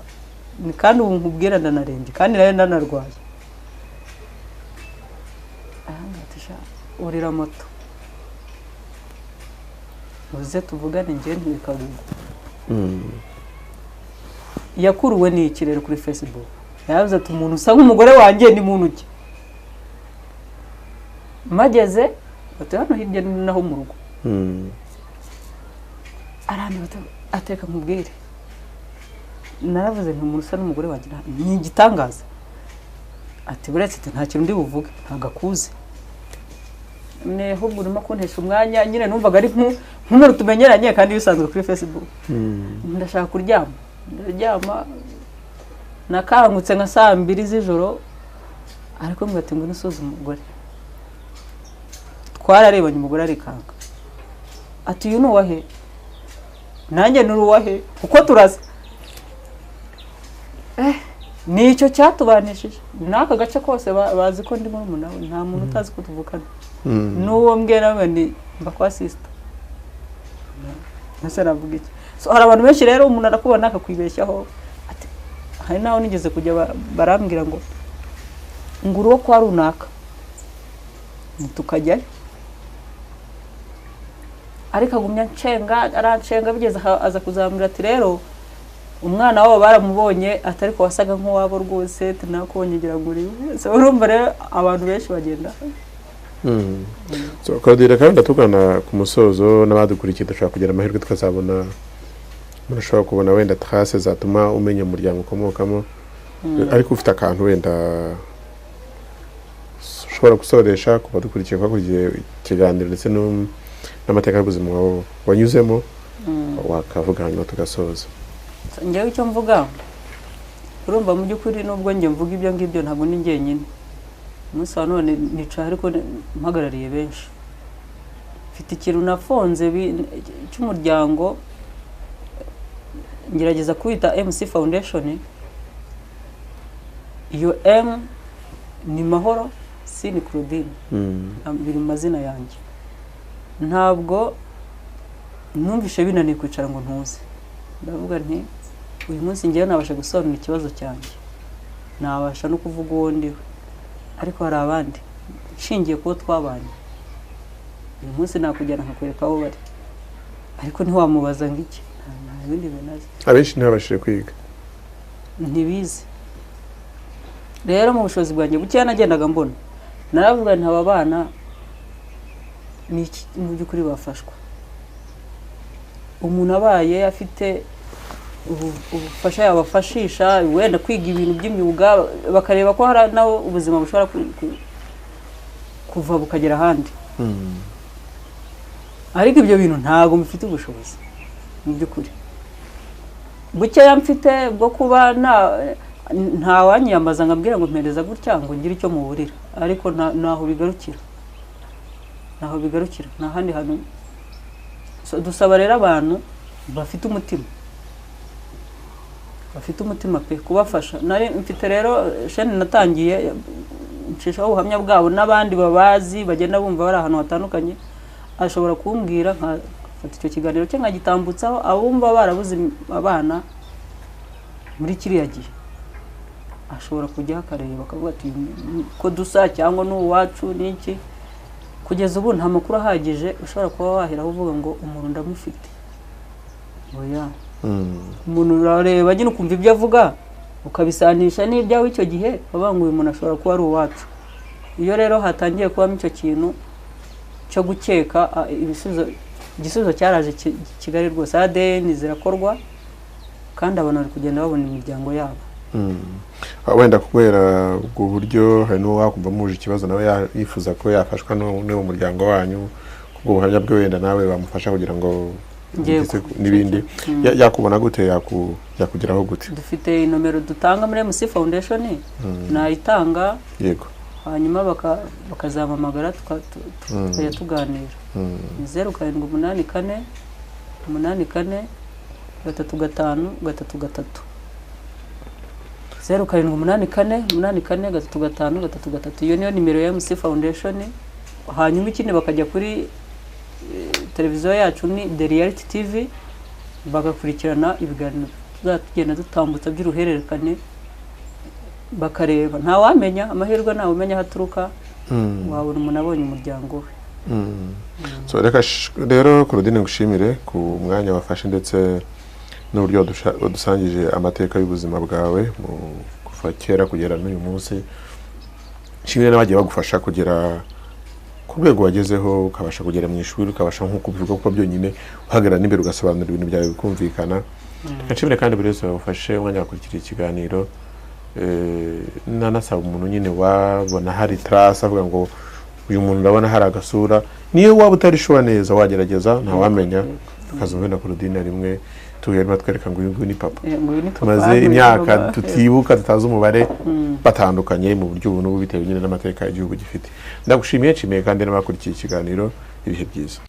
ni kandi ubu nkubwira ndanarembye kandi nayo ndanarwaye. Arambwira ati sha urira moto uze tuvugane, njye ntibikagugu. Yakuruwe n'iki rero kuri Facebook? Yavuze ati umuntu usa nk'umugore wanjye ni muntu ki? Mageze bati hano hirya ni naho mu rugo. Arambwira ati ateka nkubwire, naravuze nti umuntu usa n'umugore wanjye ni igitangaza. Ati buretse, ati nta kintu ndi buvuge, ntabwo akuzi, ne ahubwo urimo kuntesha umwanya. Nyine numvaga ari nk'umuntu tumenyeranye kandi bisanzwe kuri Facebook. Ndashaka kuryama, ndaryama. Nakangutse nka saa 2 z'ijoro, ariko mbwira ati ngwino usuze umugore. Twararebanye, umugore arikanga, ati uyu ni uwahe? Nanjye ni uwahe? Kuko turasa. Nicyo cyatubanishije n'aka gace kose, bazi ko ndi murumuna we, nta muntu utazi ko tuvukana. N'uwo mbwira nawe ni mba kwa sister. Ese navuga iki? So hari abantu benshi rero umuntu arakubona akakwibeshyaho. Ati hari naho nigeze kujya barambwira ngo nguru wo kwa runaka, tukajyayo, ariko agumya nshenga, aranshenga, bigeze aza kuzambwira ati rero umwana wabo baramubonye, atari ko wasaga nk'uwabo rwose, tunakubonye ngira ngo uriwe. So urumva rero abantu benshi bagenda. So Claudine, kandi tugana ku musozo, n'abadukurikiye dushobora kugira amahirwe tukazabona, umuntu ashobora kubona wenda trace zatuma umenya umuryango ukomokamo, ariko ufite akantu wenda ushobora gusoresha ku badukurikiye, bakurikiye ikiganiro ndetse n'amateka y'ubuzima wanyuzemo, wakavuga hanyuma tugasoza. Njyewe icyo mvuga, urumva mu by'ukuri nubwo njye mvuga ibyo ngibyo ntabwo ni njyenyine. Umunsi wa none nicaye ariko mpagarariye benshi. Mfite ikintu nafonze cy'umuryango, ngerageza kwita MC Foundation. Iyo M ni Mahoro, C ni Claudine, biri mu mazina yanjye. Ntabwo numvishe binaniye kwicara ngo ntuze, ndavuga nti uyu munsi ngewe nabasha gusobanura ikibazo cyanjye, nabasha no kuvuga uwo ndiwe, ariko hari abandi nshingiye kubo twabanye. Uyu munsi nakujyana nkakwereka aho bari, ariko ntiwamubaza ngo iki, nta bindi bintu azi. Abenshi ntibabashije kwiga, ntibize. Rero mu bushobozi bwanjye bukeya nagendaga mbona, naravuga nti aba bana ni iki mu by'ukuri bafashwa. Umuntu abaye afite ubufasha yabafashisha wenda kwiga ibintu by'imyuga, bakareba ko hari naho ubuzima bushobora kuva bukagera ahandi. Ariko ibyo bintu ntabwo mufite ubushobozi mu by'ukuri. Bukeya mfite bwo kuba nta wanyiyambaza nkabwira ngo mpereza gutya ngo ngire icyo muburira, ariko ntaho bigarukira, ntaho bigarukira, nta handi hantu. Dusaba rero abantu bafite umutima, bafite umutima pe, kubafasha. Nari mfite rero shene natangiye ncishaho ubuhamya bwabo n'abandi babazi bagenda bumva bari ahantu hatandukanye, ashobora kumbwira nkafata icyo kiganiro cye nkagitambutsaho abumva barabuze abana muri kiriya gihe, ashobora kujya akareba akavuga ati ko dusa cyangwa n'uwacu n'iki. Kugeza ubu nta makuru ahagije ushobora kuba waheraho uvuga ngo umuntu ndamufite. Oya, umuntu urareba nyine ukumva ibyo avuga ukabisanisha n'ibyawe icyo gihe, bavuga ngo uyu muntu ashobora kuba ari uwacu. Iyo rero hatangiye kubamo icyo kintu cyo gukeka, igisubizo cyaraje Kigali rwose, ADN zirakorwa kandi abantu bari kugenda babona imiryango yabo. Wenda kubera ubwo buryo hari n'uwo wakumva muje ikibazo nawe yifuza ko yafashwa n'uwo muryango wanyu, kubwo buhamya bwe wenda nawe bamufasha kugira ngo n'ibindi, yakubona gute, yakugeraho gute? Dufite inomero dutanga muri MC Foundation, nayitanga. Yego. Hanyuma bakazampamagara tukajya tuganira. 0 7 8 4 8 4 3 5 3 3 0 7 8 4 8 4 3 5 3 3. Iyo niyo nimero ya MC Foundation. Hanyuma ikindi bakajya kuri televiziyo yacu ni The Reality TV, bagakurikirana ibiganiro tuzatugenda dutambutsa by'uruhererekane, bakareba. Nta wamenya amahirwe, ntawe umenya aho aturuka, wabona umuntu abonye umuryango we. So reka rero Claudine ngushimire ku mwanya wafashe ndetse n'uburyo wadusangije amateka y'ubuzima bwawe mu kuva kera kugera n'uyu munsi. Nshimire n'abagiye bagufasha kugera ku rwego wagezeho, ukabasha kugera mu ishuri, ukabasha nk'uko ubivuga kuko byonyine uhagarara n'imbere ugasobanura ibintu byawe bikumvikana. Nshimire kandi buri wese wafashe umwanya wakurikira ikiganiro. Nanasaba umuntu nyine wabona hari trace avuga ngo uyu muntu ndabona hari agasura, niyo waba utarishura neza wagerageza, ntawamenya. Tukazumva na Claudine rimwe tuherema twereka ngo uyu nguyu ni papa. Tumaze imyaka tutibuka tutazi umubare, batandukanye mu buryo ubu n'ubu bitewe nyine n'amateka y'igihugu gifite. Ndagushimiye, nshimiye kandi n'abakurikiye ikiganiro. Ibihe byiza.